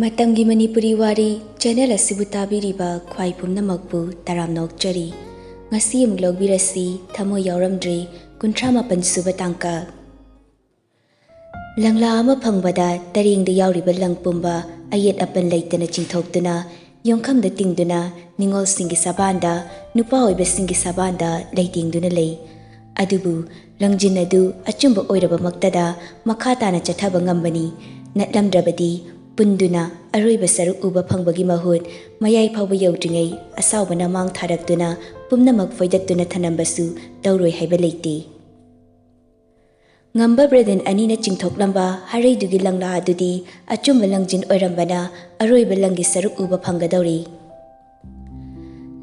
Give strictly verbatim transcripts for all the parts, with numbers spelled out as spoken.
ꯃꯇꯝꯒꯤ ꯃꯅꯤꯄꯨꯔꯤ ꯋꯥꯔꯤ ꯆꯦꯅꯦꯜ ꯑꯁꯤꯕꯨ ꯇꯥꯕꯤꯔꯤꯕ ꯈ꯭ꯋꯥꯏ ꯄꯨꯝꯅꯃꯛꯄꯨ ꯇꯔꯥꯝꯅ ꯑꯣꯛꯆꯔꯤ꯫ ꯉꯁꯤ ꯑꯃꯨꯛ ꯂꯧꯕꯤꯔꯁꯤ, ꯊꯃꯣꯏ ꯌꯥꯎꯔꯝꯗ꯭ꯔꯦ, ꯀꯨꯟꯊ꯭ꯔꯥ ꯃꯥꯄꯟ ꯁꯨꯕ ꯇꯥꯡꯀꯛ꯫ ꯂꯪꯂꯥ ꯑꯃ ꯐꯪꯕꯗ ꯇꯔꯦꯡꯗ ꯌꯥꯎꯔꯤꯕ ꯂꯪ ꯄꯨꯝꯕ ꯑꯌꯦꯠ ꯑꯄꯟ ꯂꯩꯇꯅ ꯆꯤꯡꯊꯣꯛꯇꯨꯅ, ꯌꯣꯡꯈꯝꯗ ꯇꯤꯡꯗꯨꯅ, ꯅꯤꯉꯣꯜꯁꯤꯡꯒꯤ ꯁꯕꯥꯟꯗ, ꯅꯨꯄꯥ ꯑꯣꯏꯕꯁꯤꯡꯒꯤ ꯁꯕꯥꯟꯗ ꯂꯩꯇꯦꯡꯗꯨꯅ ꯂꯩ꯫ ꯑꯗꯨꯕꯨ ꯂꯪꯖꯤꯟ ꯑꯗꯨ ꯑꯆꯨꯝꯕ ꯑꯣꯏꯔꯕꯃꯛꯇꯗ ꯃꯈꯥ ꯇꯥꯅ ꯆꯠꯊꯕ ꯉꯝꯕꯅꯤ꯫ ꯅꯠꯂꯝꯗ꯭ꯔꯕꯗꯤ ꯄꯨꯟꯗꯨꯅ ꯑꯔꯣꯏꯕ ꯁꯔꯨꯛ ꯎꯕ ꯐꯪꯕꯒꯤ ꯃꯍꯨꯠ, ꯃꯌꯥꯏ ꯐꯥꯎꯕ ꯌꯧꯗ꯭ꯔꯤꯉꯩ ꯑꯁꯥꯎꯕꯅ ꯃꯥꯡ ꯊꯥꯔꯛꯇꯨꯅ ꯄꯨꯝꯅꯃꯛ ꯐꯣꯏꯗꯠꯇꯨꯅ ꯊꯅꯝꯕꯁꯨ ꯇꯧꯔꯣꯏ ꯍꯥꯏꯕ ꯂꯩꯇꯦ꯫ ꯉꯝꯕ ꯕ꯭ꯔꯦꯗꯟ ꯑꯅꯤꯅ ꯆꯤꯡꯊꯣꯛꯂꯝꯕ ꯍꯔꯩꯗꯨꯒꯤ ꯂꯪꯂꯥ ꯑꯗꯨꯗꯤ ꯑꯆꯨꯝꯕ ꯂꯪꯖꯤꯟ ꯑꯣꯏꯔꯝꯕꯅ ꯑꯔꯣꯏꯕ ꯂꯪꯒꯤ ꯁꯔꯨꯛ ꯎꯕ ꯐꯪꯒꯗꯧꯔꯤ꯫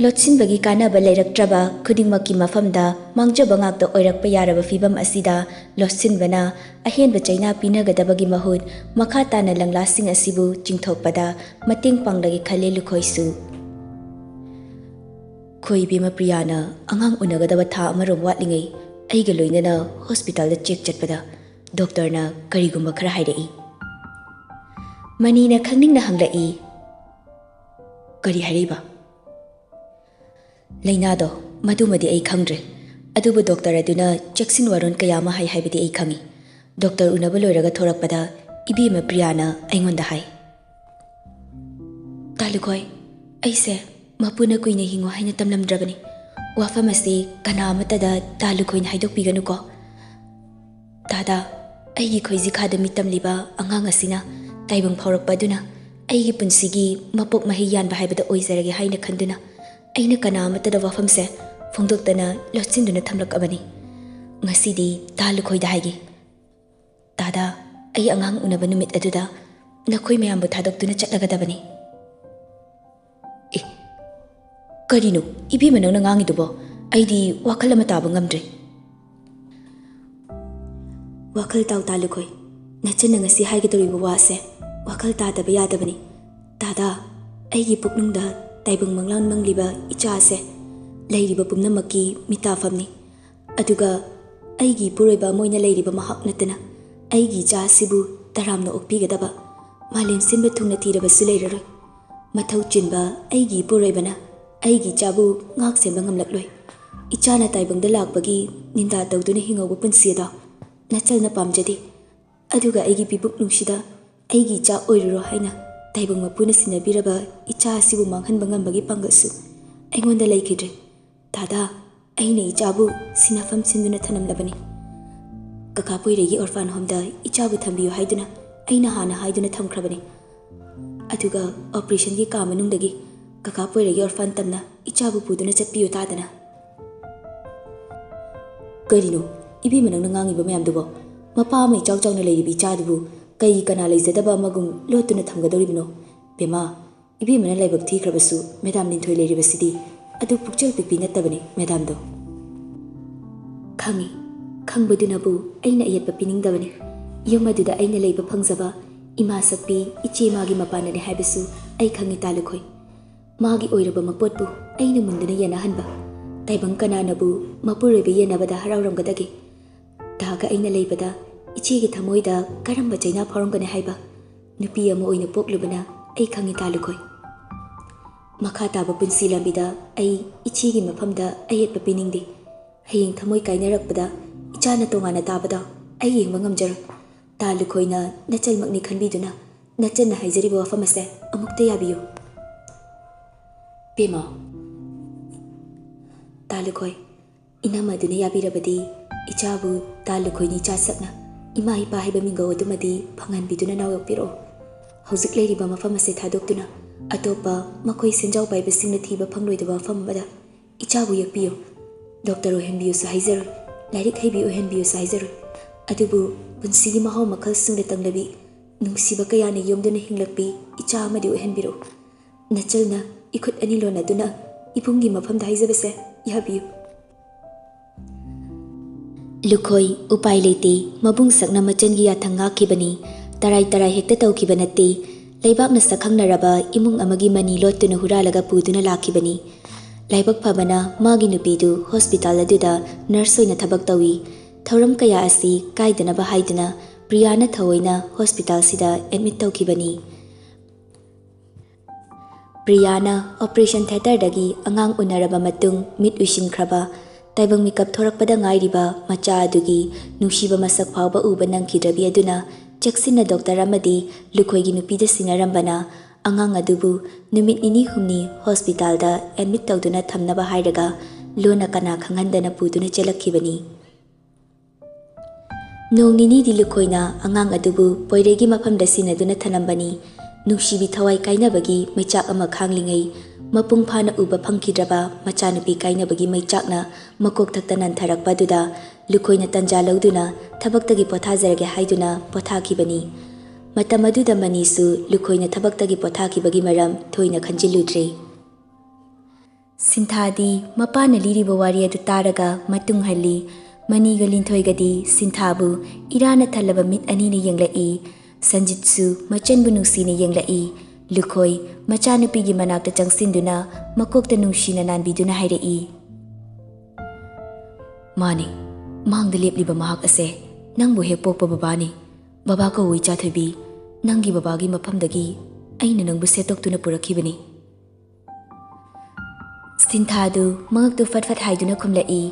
ꯂꯣꯠꯁꯤꯟꯕꯒꯤ ꯀꯥꯟꯅꯕ ꯂꯩꯔꯛꯇ꯭ꯔꯕ ꯈꯨꯗꯤꯡꯃꯛꯀꯤ ꯃꯐꯝꯗ ꯃꯥꯡꯖꯕ ꯉꯥꯛꯇ ꯑꯣꯏꯔꯛꯄ ꯌꯥꯔꯕ ꯐꯤꯕꯝ ꯑꯁꯤꯗ ꯂꯣꯠꯁꯤꯟꯕꯅ ꯑꯍꯦꯟꯕ ꯆꯩꯅꯥ ꯄꯤꯅꯒꯗꯕꯒꯤ ꯃꯍꯨꯠ, ꯃꯈꯥ ꯇꯥꯅ ꯂꯪꯂꯥꯁꯤꯡ ꯑꯁꯤꯕꯨ ꯆꯤꯡꯊꯣꯛꯄꯗ ꯃꯇꯦꯡ ꯄꯥꯡꯂꯒꯦ ꯈꯜꯂꯦ ꯂꯨꯈꯣꯏꯁꯨ꯫ ꯈꯣꯏ ꯏꯕꯦꯝꯃ ꯄ꯭ꯔꯤꯌꯥꯅ ꯑꯉꯥꯡ ꯎꯅꯒꯗꯕ ꯊꯥ ꯑꯃꯔꯣꯝ ꯋꯥꯠꯂꯤꯉꯩ ꯑꯩꯒ ꯂꯣꯏꯅꯅ ꯍꯣꯁꯄꯤꯇꯥꯜꯗ ꯆꯦꯛ ꯆꯠꯄꯗ ꯗꯣꯛꯇꯔꯅ ꯀꯔꯤꯒꯨꯝꯕ ꯈꯔ ꯍꯥꯏꯔꯛꯏ꯫ ꯃꯅꯤꯅ ꯈꯪꯅꯤꯡꯅ ꯍꯪꯂꯛꯏ, "ꯀꯔꯤ ꯍꯥꯏꯔꯛꯏꯕ?" "ꯂꯥꯏꯅꯥꯗꯣ, ꯃꯗꯨꯃꯗꯤ ꯑꯩ ꯈꯪꯗ꯭ꯔꯦ, ꯑꯗꯨꯕꯨ ꯗꯣꯛꯇꯔ ꯑꯗꯨꯅ ꯆꯦꯛꯁꯤꯟ ꯋꯥꯔꯣꯟ ꯀꯌꯥ ꯑꯃ ꯍꯥꯏ ꯍꯥꯏꯕꯗꯤ ꯑꯩ ꯈꯪꯏ꯫ ꯗꯣꯛꯇꯔ ꯎꯅꯕ ꯂꯣꯏꯔꯒ ꯊꯣꯔꯛꯄꯗ ꯏꯕꯦꯝꯃ ꯄ꯭ꯔꯤꯌꯥꯅ ꯑꯩꯉꯣꯟꯗ ꯍꯥꯏ꯫" "ꯇꯥ ꯂꯨꯈꯣꯏ, ꯑꯩꯁꯦ ꯃꯄꯨꯅ ꯀꯨꯏꯅ ꯍꯤꯡꯉꯨ ꯍꯥꯏꯅ ꯇꯝꯂꯝꯗ꯭ꯔꯕꯅꯤ꯫ ꯋꯥꯐꯝ ꯑꯁꯤ ꯀꯅꯥ ꯑꯃꯠꯇꯗ ꯇꯥ ꯂꯨꯈꯣꯏꯅ ꯍꯥꯏꯗꯣꯛꯄꯤꯒꯅꯨꯀꯣ꯫ ꯇꯥꯗ, ꯑꯩꯒꯤ ꯈꯣꯏꯖꯤꯈꯥꯗ ꯃꯤꯠ ꯇꯝꯂꯤꯕ ꯑꯉꯥꯡ ꯑꯁꯤꯅ ꯇꯥꯏꯕꯪ ꯐꯥꯎꯔꯛꯄ ꯑꯗꯨꯅ ꯑꯩꯒꯤ ꯄꯨꯟꯁꯤꯒꯤ ꯃꯄꯣꯛ ꯃꯍꯩ ꯌꯥꯟꯕ ꯍꯥꯏꯕꯗ ꯑꯣꯏꯖꯔꯒꯦ ꯍꯥꯏꯅ ꯈꯟꯗꯨꯅ ꯑꯩꯅ ꯀꯅꯥ ꯑꯃꯠꯇꯗ ꯋꯥꯐꯝꯁꯦ ꯐꯣꯡꯗꯣꯛꯇꯅ ꯂꯣꯠꯁꯤꯟꯗꯨꯅ ꯊꯝꯂꯛꯑꯕꯅꯤ꯫ ꯉꯁꯤꯗꯤ ꯇꯥ ꯂꯨꯈꯣꯏꯗ ꯍꯥꯏꯒꯦ꯫ ꯇꯥꯗ, ꯑꯩ ꯑꯉꯥꯡ ꯎꯅꯕ ꯅꯨꯃꯤꯠ ꯑꯗꯨꯗ ꯅꯈꯣꯏ ꯃꯌꯥꯝꯕꯨ ꯊꯥꯗꯣꯛꯇꯨꯅ ꯆꯠꯂꯒꯗꯕꯅꯤ꯫" "ꯑꯦ, ꯀꯔꯤꯅꯣ ꯏꯕꯦꯝꯃ ꯅꯪꯅ ꯉꯥꯡꯉꯤꯗꯨꯕꯣ? ꯑꯩꯗꯤ ꯋꯥꯈꯜ ꯑꯃ ꯇꯥꯕ ꯉꯝꯗ꯭ꯔꯦ꯫" "ꯋꯥꯈꯜ ꯇꯥꯎ ꯇꯥ ꯂꯨꯈꯣꯏ, ꯅꯆꯟꯅ ꯉꯁꯤ ꯍꯥꯏꯒꯗꯧꯔꯤꯕ ꯋꯥꯁꯦ ꯋꯥꯈꯜ ꯇꯥꯗꯕ ꯌꯥꯗꯕꯅꯤ꯫ ꯇꯥꯗ, ꯑꯩꯒꯤ ꯄꯨꯛꯅꯨꯡꯗ ꯇꯥꯏꯕꯪ ꯃꯪꯂꯥꯟ ꯃꯪꯂꯤꯕ ꯏꯆꯥꯁꯦ, ꯂꯩꯔꯤꯕ ꯄꯨꯝꯅꯃꯛꯀꯤ ꯃꯤꯇꯥꯐꯝꯅꯤ꯫ ꯑꯗꯨꯒ ꯑꯩꯒꯤ ꯏꯄꯨꯔꯣꯏꯕ ꯑꯃ ꯑꯣꯏꯅ ꯂꯩꯔꯤꯕ ꯃꯍꯥꯛ ꯅꯠꯇꯅ ꯑꯩꯒꯤ ꯏꯆꯥ ꯑꯁꯤꯕꯨ ꯇꯔꯥꯝꯅ ꯑꯣꯛꯄꯤꯒꯗꯕ, ꯃꯥꯂꯦꯝ ꯁꯤꯟꯕ ꯊꯨꯡꯅ ꯊꯤꯔꯕꯁꯨ ꯂꯩꯔꯔꯣꯏ꯫ ꯃꯊꯧ ꯆꯤꯟꯕ ꯑꯩꯒꯤ ꯏꯄꯨꯔꯣꯏꯕꯅ ꯑꯩꯒꯤ ꯏꯆꯥꯕꯨ ꯉꯥꯛ ꯁꯦꯟꯕ ꯉꯝꯂꯛꯂꯣꯏ꯫ ꯏꯆꯥꯅ ꯇꯥꯏꯕꯪꯗ ꯂꯥꯛꯄꯒꯤ ꯅꯤꯟꯗꯥ ꯇꯧꯗꯨꯅ ꯍꯤꯡꯍꯧꯕ ꯄꯨꯟꯁꯤ ꯑꯗꯣ ꯅꯆꯜꯅ ꯄꯥꯝꯖꯗꯦ꯫ ꯑꯗꯨꯒ ꯑꯩꯒꯤ ꯄꯤꯕꯨꯛ ꯅꯨꯡꯁꯤꯗ ꯑꯩꯒꯤ ꯏꯆꯥ ꯑꯣꯏꯔꯨꯔꯣ ꯍꯥꯏꯅ ꯇꯥꯏꯕꯪ ꯃꯄꯨꯅ ꯁꯤꯟꯅꯕꯤꯔꯕ ꯏꯆꯥ ꯑꯁꯤꯕꯨ ꯃꯥꯡꯍꯟꯕ ꯉꯝꯕꯒꯤ ꯄꯥꯡꯒꯜꯁꯨ ꯑꯩꯉꯣꯟꯗ ꯂꯩꯈꯤꯗ꯭ꯔꯦ꯫ ꯗꯥꯗꯥ, ꯑꯩꯅ ꯏꯆꯥꯕꯨ ꯁꯤꯟꯅꯐꯝ ꯁꯤꯟꯗꯨꯅ ꯊꯅꯝꯂꯕꯅꯤ꯫ ꯀꯀꯥ ꯄꯣꯏꯔꯩꯒꯤ orphan homeꯗ ꯏꯆꯥꯕꯨ ꯊꯝꯕꯤꯌꯨ ꯍꯥꯏꯗꯨꯅ ꯑꯩꯅ ꯍꯥꯟꯅ ꯍꯥꯏꯗꯨꯅ ꯊꯝꯈ꯭ꯔꯕꯅꯤ꯫ ꯑꯗꯨꯒ operationꯒꯤ ꯀꯥ ꯃꯅꯨꯡꯗꯒꯤ ꯀꯀꯥ ꯄꯣꯏꯔꯩꯒꯤ orphan ꯇꯝꯅ ꯏꯆꯥꯕꯨ ꯄꯨꯗꯨꯅ ꯆꯠꯄꯤꯌꯨ ꯇꯥꯗꯅ꯫ ꯀꯔꯤꯅꯣ? ꯏꯕꯦꯝꯃ, ꯅꯪꯅ ꯉꯥꯡꯉꯤꯕ ꯃꯌꯥꯝꯗꯨꯕꯣ? ꯃꯄꯥ ꯑꯃ ꯏꯆꯥꯎ ꯆꯥꯎꯅ ꯂꯩꯔꯤꯕ ꯏꯆꯥꯗꯨꯕꯨ ꯀꯩ ꯀꯅꯥ ꯂꯩꯖꯗꯕ ꯑꯃꯒꯨꯝ ꯂꯣꯠꯇꯨꯅ ꯊꯝꯒꯗꯧꯔꯤꯕꯅꯣ? ꯕꯦꯝꯃ, ꯏꯕꯦꯝꯃꯅ ꯂꯥꯏꯕꯛ ꯊꯤꯈ꯭ꯔꯕꯁꯨ ꯃꯦꯗꯥꯝ ꯂꯤꯟꯊꯣꯏ ꯂꯩꯔꯤꯕꯁꯤꯗꯤ꯫ ꯑꯗꯨ ꯄꯨꯛꯆꯦꯜ ꯄꯤꯛꯄꯤ ꯅꯠꯇꯕꯅꯤ ꯃꯦꯗꯥꯝꯗꯣ꯫ ꯈꯪꯉꯤ, ꯈꯪꯕꯗꯨꯅꯕꯨ ꯑꯩꯅ ꯑꯌꯦꯠꯄ ꯄꯤꯅꯤꯡꯗꯕꯅꯤ꯫ ꯌꯨꯝ ꯑꯗꯨꯗ ꯑꯩꯅ ꯂꯩꯕ ꯐꯪꯖꯕ ꯏꯃꯥ ꯁꯛꯄꯤ ꯏꯆꯦ ꯃꯥꯒꯤ ꯃꯄꯥꯟꯅꯅꯤ ꯍꯥꯏꯕꯁꯨ ꯑꯩ ꯈꯪꯉꯤ ꯇꯥ ꯂꯨꯈꯣꯏ꯫ ꯃꯥꯒꯤ ꯑꯣꯏꯔꯕ ꯃꯄꯣꯠꯄꯨ ꯑꯩꯅ ꯃꯨꯟꯗꯨꯅ ꯌꯦꯟꯅꯍꯟꯕ꯫ ꯇꯥꯏꯕꯪ ꯀꯅꯥꯅꯕꯨ ꯃꯄꯨꯔꯣꯏꯕ ꯌꯦꯟꯅꯕꯗ ꯍꯔꯥꯎꯔꯝꯒꯗꯒꯦ? ꯗꯥꯒ ꯑꯩꯅ ꯂꯩꯕꯗ ꯏꯆꯦꯒꯤ ꯊꯃꯣꯏꯗ ꯀꯔꯝꯕ ꯆꯩꯅꯥ ꯐꯥꯎꯔꯝꯒꯅꯤ ꯍꯥꯏꯕ? ꯅꯨꯄꯤ ꯑꯃ ꯑꯣꯏꯅ ꯄꯣꯛꯂꯨꯕꯅ ꯑꯩ ꯈꯪꯉꯤ ꯇꯥ ꯂꯨꯈꯣꯏ꯫ ꯃꯈꯥ ꯇꯥꯕ ꯄꯨꯟꯁꯤ ꯂꯝꯕꯤꯗ ꯑꯩ ꯏꯆꯦꯒꯤ ꯃꯐꯝꯗ ꯑꯌꯦꯠꯄ ꯄꯤꯅꯤꯡꯗꯦ꯫ ꯍꯌꯦꯡ ꯊꯃꯣꯏ ꯀꯥꯏꯅꯔꯛꯄꯗ ꯏꯆꯥꯅ ꯇꯣꯉꯥꯟꯅ ꯇꯥꯕꯗꯣ ꯑꯩ ꯌꯦꯡꯕ ꯉꯝꯖꯔꯣꯏ꯫ ꯇꯥ ꯂꯨꯈꯣꯏꯅ ꯅꯆꯜꯃꯛꯅꯤ ꯈꯟꯕꯤꯗꯨꯅ ꯅꯆꯟꯅ ꯍꯥꯏꯖꯔꯤꯕ ꯋꯥꯐꯝ ꯑꯁꯦ ꯑꯃꯨꯛꯇ ꯌꯥꯕꯤꯌꯨ꯫ ꯄꯦꯃꯥ, ꯇꯥ ꯂꯨꯈꯣꯏ, ꯏꯅꯝꯃ ꯑꯗꯨꯅ ꯌꯥꯕꯤꯔꯕꯗꯤ ꯏꯆꯥꯕꯨ ꯇꯥ ꯂꯨꯈꯣꯏꯅꯤ ꯏꯆꯥ ꯁꯛꯅ ꯏꯃꯥ ꯏꯄꯥ ꯍꯥꯏꯕ ꯃꯤꯡꯒꯧ ꯑꯗꯨꯃꯗꯤ ꯐꯪꯍꯟꯕꯤꯗꯨꯅ ꯅꯥꯎ ꯌꯣꯛꯄꯤꯔꯛꯑꯣ꯫ ꯍꯧꯖꯤꯛ ꯂꯩꯔꯤꯕ ꯃꯐꯝ ꯑꯁꯦ ꯊꯥꯗꯣꯛꯇꯨꯅ ꯑꯇꯣꯞꯄ ꯃꯈꯣꯏ ꯁꯦꯟꯖꯥꯎ ꯄꯥꯏꯕꯁꯤꯡꯅ ꯊꯤꯕ ꯐꯪꯂꯣꯏꯗꯕ ꯃꯐꯝ ꯑꯃꯗ ꯏꯆꯥꯕꯨ ꯌꯦꯛꯄꯤꯌꯨ꯫ ꯗꯣꯛꯇꯔ ꯑꯣꯏꯍꯟꯕꯤꯌꯨꯁꯨ ꯍꯥꯏꯖꯔꯣꯏ, ꯂꯥꯏꯔꯤꯛ ꯍꯩꯕꯤ ꯑꯣꯏꯍꯟꯕꯤꯌꯨꯁꯨ ꯍꯥꯏꯖꯔꯣꯏ, ꯑꯗꯨꯕꯨ ꯄꯨꯟꯁꯤꯒꯤ ꯃꯍꯥꯎ ꯃꯈꯜꯁꯤꯡꯗ ꯇꯪꯂꯕꯤ ꯅꯨꯡꯁꯤꯕ ꯀꯌꯥꯅ ꯌꯣꯝꯗꯨꯅ ꯍꯤꯡꯂꯛꯄꯤ ꯏꯆꯥ ꯑꯃꯗꯤ ꯑꯣꯏꯍꯟꯕꯤꯔꯛꯎ꯫ ꯅꯆꯜꯅ ꯏꯈꯨꯠ ꯑꯅꯤ ꯂꯣꯟꯅꯗꯨꯅ ꯏꯕꯨꯡꯒꯤ ꯃꯐꯝꯗ ꯍꯥꯏꯖꯕꯁꯦ ꯌꯥꯕꯤꯌꯨ꯫ ꯂꯨꯈꯣꯏ ꯎꯄꯥꯏ ꯂꯩꯇꯦ꯫ ꯃꯕꯨꯡ ꯁꯛꯅ ꯃꯆꯟꯒꯤ ꯌꯥꯊꯪ ꯉꯥꯛꯈꯤꯕꯅꯤ꯫ ꯇꯔꯥꯏ ꯇꯔꯥꯏ ꯍꯦꯛꯇ ꯇꯧꯈꯤꯕ ꯅꯠꯇꯦ꯫ ꯂꯩꯕꯥꯛꯅ ꯁꯛꯈꯪꯅꯔꯕ ꯏꯃꯨꯡ ꯑꯃꯒꯤ ꯃꯅꯤ ꯂꯣꯠꯇꯨꯅ ꯍꯨꯔꯥꯜꯂꯒ ꯄꯨꯗꯨꯅ ꯂꯥꯛꯈꯤꯕꯅꯤ꯫ ꯂꯥꯏꯕꯛ ꯐꯕꯅ ꯃꯥꯒꯤ ꯅꯨꯄꯤꯗꯨ ꯍꯣꯁꯄꯤꯇꯥꯜ ꯑꯗꯨꯗ ꯅꯔꯁ ꯑꯣꯏꯅ ꯊꯕꯛ ꯇꯧꯏ꯫ ꯊꯧꯔꯝ ꯀꯌꯥ ꯑꯁꯤ ꯀꯥꯏꯗꯅꯕ ꯍꯥꯏꯗꯨꯅ ꯄ꯭ꯔꯤꯌꯥꯅ ꯊꯑꯣꯏꯅ ꯍꯣꯁꯄꯤꯇꯥꯜꯁꯤꯗ ꯑꯦꯗꯃꯤꯠ ꯇꯧꯈꯤꯕꯅꯤ꯫ ꯄ꯭ꯔꯤꯌꯥꯅ ꯑꯣꯄꯔꯦꯁꯟ ꯊꯤꯌꯦꯇꯔꯗꯒꯤ ꯑꯉꯥꯡ ꯎꯅꯔꯕ ꯃꯇꯨꯡ ꯃꯤꯠ ꯎꯏꯁꯤꯟꯈ꯭ꯔꯕ, ꯇꯥꯏꯕꯪ ꯃꯤꯀꯞ ꯊꯣꯔꯛꯄꯗ ꯉꯥꯏꯔꯤꯕ ꯃꯆꯥ ꯑꯗꯨꯒꯤ ꯅꯨꯡꯁꯤꯕ ꯃꯁꯛ ꯐꯥꯎꯕ ꯎꯕ ꯅꯪꯈꯤꯗ꯭ꯔꯕꯤ ꯑꯗꯨꯅ ꯆꯦꯛꯁꯤꯟꯅ ꯗꯣꯛꯇꯔ ꯑꯃꯗꯤ ꯂꯨꯈꯣꯏꯒꯤ ꯅꯨꯄꯤꯗ ꯁꯤꯟꯅꯔꯝꯕꯅ ꯑꯉꯥꯡ ꯑꯗꯨꯕꯨ ꯅꯨꯃꯤꯠ ꯅꯤꯅꯤ ꯍꯨꯝꯅꯤ ꯍꯣꯁꯄꯤꯇꯥꯜꯗ ꯑꯦꯗꯃꯤꯠ ꯇꯧꯗꯨꯅ ꯊꯝꯅꯕ ꯍꯥꯏꯔꯒ ꯂꯣꯟꯅ ꯀꯅꯥ ꯈꯪꯍꯟꯗꯅ ꯄꯨꯗꯨꯅ ꯆꯦꯜꯂꯛꯈꯤꯕꯅꯤ꯫ ꯅꯣꯡ ꯅꯤꯅꯤꯗꯤ ꯂꯨꯈꯣꯏꯅ ꯑꯉꯥꯡ ꯑꯗꯨꯕꯨ ꯄꯣꯏꯔꯩꯒꯤ ꯃꯐꯝꯗ ꯁꯤꯟꯅꯗꯨꯅ ꯊꯅꯝꯕꯅꯤ꯫ ꯅꯨꯡꯁꯤꯕꯤ ꯊꯋꯥꯏ ꯀꯥꯏꯅꯕꯒꯤ ꯃꯩꯆꯥꯛ ꯑꯃ ꯈꯥꯡꯂꯤꯉꯩ, ꯃꯄꯨꯡ ꯐꯥꯅ ꯎꯕ ꯐꯪꯈꯤꯗ꯭ꯔꯕ ꯃꯆꯥꯅꯨꯄꯤ ꯀꯥꯏꯅꯕꯒꯤ ꯃꯩꯆꯥꯛꯅ ꯃꯀꯣꯛ ꯊꯛꯇ ꯅꯟꯊꯔꯛꯄ ꯑꯗꯨꯗ ꯂꯨꯈꯣꯏꯅ ꯇꯟꯖꯥ ꯂꯧꯗꯨꯅ ꯊꯕꯛꯇꯒꯤ ꯄꯣꯊꯥꯖꯔꯒꯦ ꯍꯥꯏꯗꯨꯅ ꯄꯣꯊꯥꯈꯤꯕꯅꯤ꯫ ꯃꯇꯝ ꯑꯗꯨꯗ ꯃꯅꯤꯁꯨ ꯂꯨꯈꯣꯏꯅ ꯊꯕꯛꯇꯒꯤ ꯄꯣꯊꯥꯈꯤꯕꯒꯤ ꯃꯔꯝ ꯊꯣꯏꯅ ꯈꯟꯖꯤꯜꯂꯨꯗ꯭ꯔꯦ꯫ ꯁꯤꯟꯊꯥꯗꯤ ꯃꯄꯥꯅ ꯂꯤꯔꯤꯕ ꯋꯥꯔꯤ ꯑꯗꯨ ꯇꯥꯔꯒ ꯃꯇꯨꯡ ꯍꯜꯂꯤ꯫ ꯃꯅꯤꯒ ꯂꯤꯟꯊꯣꯏꯒꯗꯤ ꯁꯤꯟꯊꯥꯕꯨ ꯏꯔꯥꯅ ꯊꯜꯂꯕ ꯃꯤꯠ ꯑꯅꯤꯅ ꯌꯦꯡꯂꯛꯏ꯫ ꯁꯟꯖꯤꯠꯁꯨ ꯃꯆꯟꯕꯨ ꯅꯨꯡꯁꯤꯅ ꯌꯦꯡꯂꯛꯏ꯫ ꯂꯨꯈꯣꯏ ꯃꯆꯥꯅꯨꯄꯤꯒꯤ ꯃꯅꯥꯛꯇ ꯆꯪꯁꯤꯟꯗꯨꯅ ꯃꯀꯣꯛꯇ ꯅꯨꯡꯁꯤꯅ ꯅꯥꯟꯕꯤꯗꯨꯅ ꯍꯥꯏꯔꯛꯏ, "ꯃꯥꯅꯤ, ꯃꯥꯡꯗ ꯂꯦꯞꯂꯤꯕ ꯃꯍꯥꯛ ꯑꯁꯦ ꯅꯪꯕꯨ ꯍꯦꯛ ꯄꯣꯛꯄ ꯕꯕꯥꯅꯤ꯫ ꯕꯕꯥ ꯀꯧ, ꯏꯆꯥ ꯊꯣꯏꯕꯤ꯫ ꯅꯪꯒꯤ ꯕꯕꯥꯒꯤ ꯃꯐꯝꯗꯒꯤ ꯑꯩꯅ ꯅꯪꯕꯨ ꯁꯦꯠꯇꯣꯛꯇꯨꯅ ꯄꯨꯔꯛꯈꯤꯕꯅꯤ꯫" ꯁꯤꯟꯊꯥꯗꯨ ꯃꯉꯛꯇꯨ ꯐꯠ ꯐꯠ ꯍꯥꯏꯗꯨꯅ ꯈꯨꯝꯂꯛꯏ,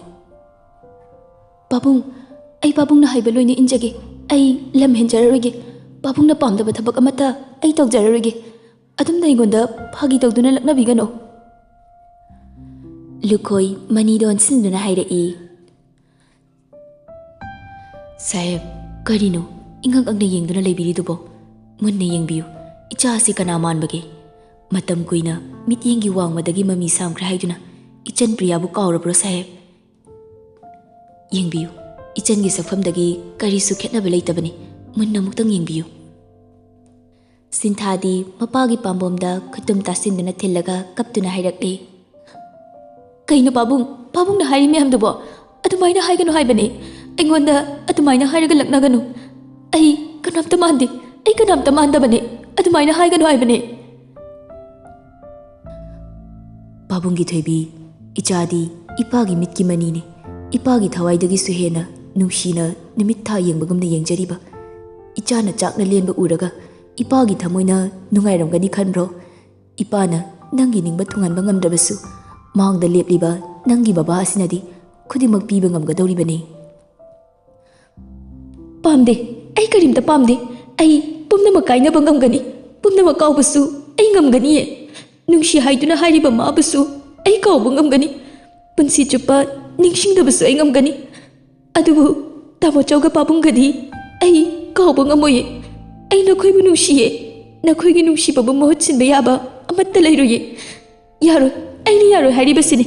"ꯄꯥꯕꯨꯡ, ꯑꯩ ꯄꯥꯕꯨꯡꯅ ꯍꯥꯏꯕ ꯂꯣꯏꯅ ꯏꯟꯖꯒꯦ꯫ ꯑꯩ ꯂꯝ ꯍꯦꯟꯖꯔꯔꯣꯏꯒꯦ꯫ ꯄꯥꯕꯨꯡꯅ ꯄꯥꯝꯗꯕ ꯊꯕꯛ ꯑꯃꯠꯇ ꯑꯩ ꯇꯧꯖꯔꯔꯣꯏꯒꯦ꯫ ꯑꯗꯨꯝꯅ ꯑꯩꯉꯣꯟꯗ ꯐꯥꯒꯤ ꯇꯧꯗꯨꯅ ꯂꯛꯅꯕꯤꯒꯅꯨ꯫" ꯂꯨꯈꯣꯏ ꯃꯅꯤꯗ ꯑꯣꯟꯁꯤꯟꯗꯨꯅ ꯍꯥꯏꯔꯛꯏ, "ꯁꯥꯍꯦꯕ, ꯀꯔꯤꯅꯣ ꯏꯉꯛ ꯉꯛꯅ ꯌꯦꯡꯗꯨꯅ ꯂꯩꯕꯤꯔꯤꯗꯨꯕꯣ? ꯃꯨꯟꯅ ꯌꯦꯡꯕꯤꯌꯨ, ꯏꯆꯥ ꯑꯁꯤ ꯀꯅꯥ ꯃꯥꯟꯕꯒꯦ? ꯃꯇꯝ ꯀꯨꯏꯅ ꯃꯤꯠꯌꯦꯡꯒꯤ ꯋꯥꯡꯃꯗꯒꯤ ꯃꯃꯤ ꯁꯥꯝꯈ꯭ꯔꯦ ꯍꯥꯏꯗꯨꯅ ꯏꯆꯟ ꯄ꯭ꯔꯤꯌꯥꯕꯨ ꯀꯥꯎꯔꯕ꯭ꯔꯣ ꯁꯥꯍꯦꯕ? ꯌꯦꯡꯕꯤꯌꯨ, ꯏꯆꯟꯒꯤ ꯁꯛꯐꯝꯗꯒꯤ ꯀꯔꯤꯁꯨ ꯈꯦꯠꯅꯕ ꯂꯩꯇꯕꯅꯤ꯫ ꯃꯨꯟꯅ ꯑꯃꯨꯛꯇꯪ ꯌꯦꯡꯕꯤꯌꯨ꯫" ꯁꯤꯟꯊꯥꯗꯤ ꯃꯄꯥꯒꯤ ꯄꯥꯝꯕꯣꯝꯗ ꯈꯨꯇꯨꯝ ꯇꯥꯁꯤꯟꯗꯨꯅ ꯊꯤꯜꯂꯒ ꯀꯞꯇꯨꯅ ꯍꯥꯏꯔꯛꯂꯤ, "ꯀꯩꯅꯣ ꯄꯥꯕꯨꯡ? ꯄꯥꯕꯨꯡꯅ ꯍꯥꯏꯔꯤ ꯃꯌꯥꯝꯗꯨꯕꯣ? ꯑꯗꯨꯃꯥꯏꯅ ꯍꯥꯏꯒꯅꯨ ꯍꯥꯏꯕꯅꯦ꯫ ꯑꯩꯉꯣꯟꯗ ꯑꯗꯨꯃꯥꯏꯅ ꯍꯥꯏꯔꯒ ꯂꯛꯅꯒꯅꯨ꯫ ꯑꯩ ꯀꯅꯥꯝꯇ ꯃꯥꯟꯗꯦ꯫ ꯑꯩ ꯀꯅꯥꯝꯇ ꯃꯥꯟꯗꯕꯅꯦ꯫ ꯑꯗꯨꯃꯥꯏꯅ ꯍꯥꯏꯒꯅꯨ ꯍꯥꯏꯕꯅꯦ꯫" "ꯄꯥꯕꯨꯡꯒꯤ ꯊꯣꯏꯕꯤ, ꯏꯆꯥꯗꯤ ꯏꯄꯥꯒꯤ ꯃꯤꯠꯀꯤ ꯃꯅꯤꯅꯤ꯫ ꯏꯄꯥꯒꯤ ꯊꯋꯥꯏꯗꯒꯤꯁꯨ ꯍꯦꯟꯅ ꯅꯨꯡꯁꯤꯅ ꯅꯨꯃꯤꯠ ꯊꯥ ꯌꯦꯡꯕꯒꯨꯝꯅ ꯌꯦꯡꯖꯔꯤꯕ ꯏꯆꯥꯅ ꯆꯥꯛꯅ ꯂꯦꯟꯕ ꯎꯔꯒ ꯏꯄꯥꯒꯤ ꯊꯃꯣꯏꯅ ꯅꯨꯡꯉꯥꯏꯔꯝꯒꯅꯤ ꯈꯟꯕ꯭ꯔꯣ? ꯏꯄꯥꯅ ꯅꯪꯒꯤ ꯅꯤꯡꯕ ꯊꯨꯡꯍꯟꯕ ꯉꯝꯗ꯭ꯔꯕꯁꯨ, ꯃꯥꯡꯗ ꯂꯦꯞꯂꯤꯕ ꯅꯪꯒꯤ ꯕꯕꯥ ꯑꯁꯤꯅꯗꯤ ꯈꯨꯗꯤꯡꯃꯛ ꯄꯤꯕ ꯉꯝꯒꯗꯧꯔꯤꯕꯅꯤ꯫ ꯄꯥꯝꯗꯦ, ꯑꯩ ꯀꯔꯤꯝꯇ ꯄꯥꯝꯗꯦ꯫ ꯑꯩ ꯄꯨꯝꯅꯃꯛ ꯀꯥꯏꯅꯕ ꯉꯝꯒꯅꯤ, ꯄꯨꯝꯅꯃꯛ ꯀꯥꯎꯕꯁꯨ ꯑꯩ ꯉꯝꯒꯅꯤꯌꯦ꯫ ꯅꯨꯡꯁꯤ ꯍꯥꯏꯗꯨꯅ ꯍꯥꯏꯔꯤꯕ ꯃꯥꯕꯨꯁꯨ ꯑꯩ ꯀꯥꯎꯕ ꯉꯝꯒꯅꯤ, ꯄꯨꯟꯁꯤ ꯆꯨꯞꯄ ꯅꯤꯡꯁꯤꯡꯗꯕꯁꯨ ꯑꯩ ꯉꯝꯒꯅꯤ꯫ ꯑꯗꯨꯕꯨ ꯇꯥꯃꯣꯆꯧꯒ ꯄꯥꯕꯨꯡꯒꯗꯤ ꯑꯩ ꯀꯥꯎꯕ ꯉꯝꯃꯣꯏꯌꯦ꯫ ꯑꯩ ꯅꯈꯣꯏꯕꯨ ꯅꯨꯡꯁꯤꯌꯦ꯫ ꯅꯈꯣꯏꯒꯤ ꯅꯨꯡꯁꯤꯕꯕꯨ ꯃꯍꯨꯠ ꯁꯤꯟꯕ ꯌꯥꯕ ꯑꯃꯠꯇ ꯂꯩꯔꯣꯏꯌꯦ꯫ ꯌꯥꯔꯣꯏ, ꯑꯩꯅ ꯌꯥꯔꯣꯏ ꯍꯥꯏꯔꯤꯕꯁꯤꯅꯤ꯫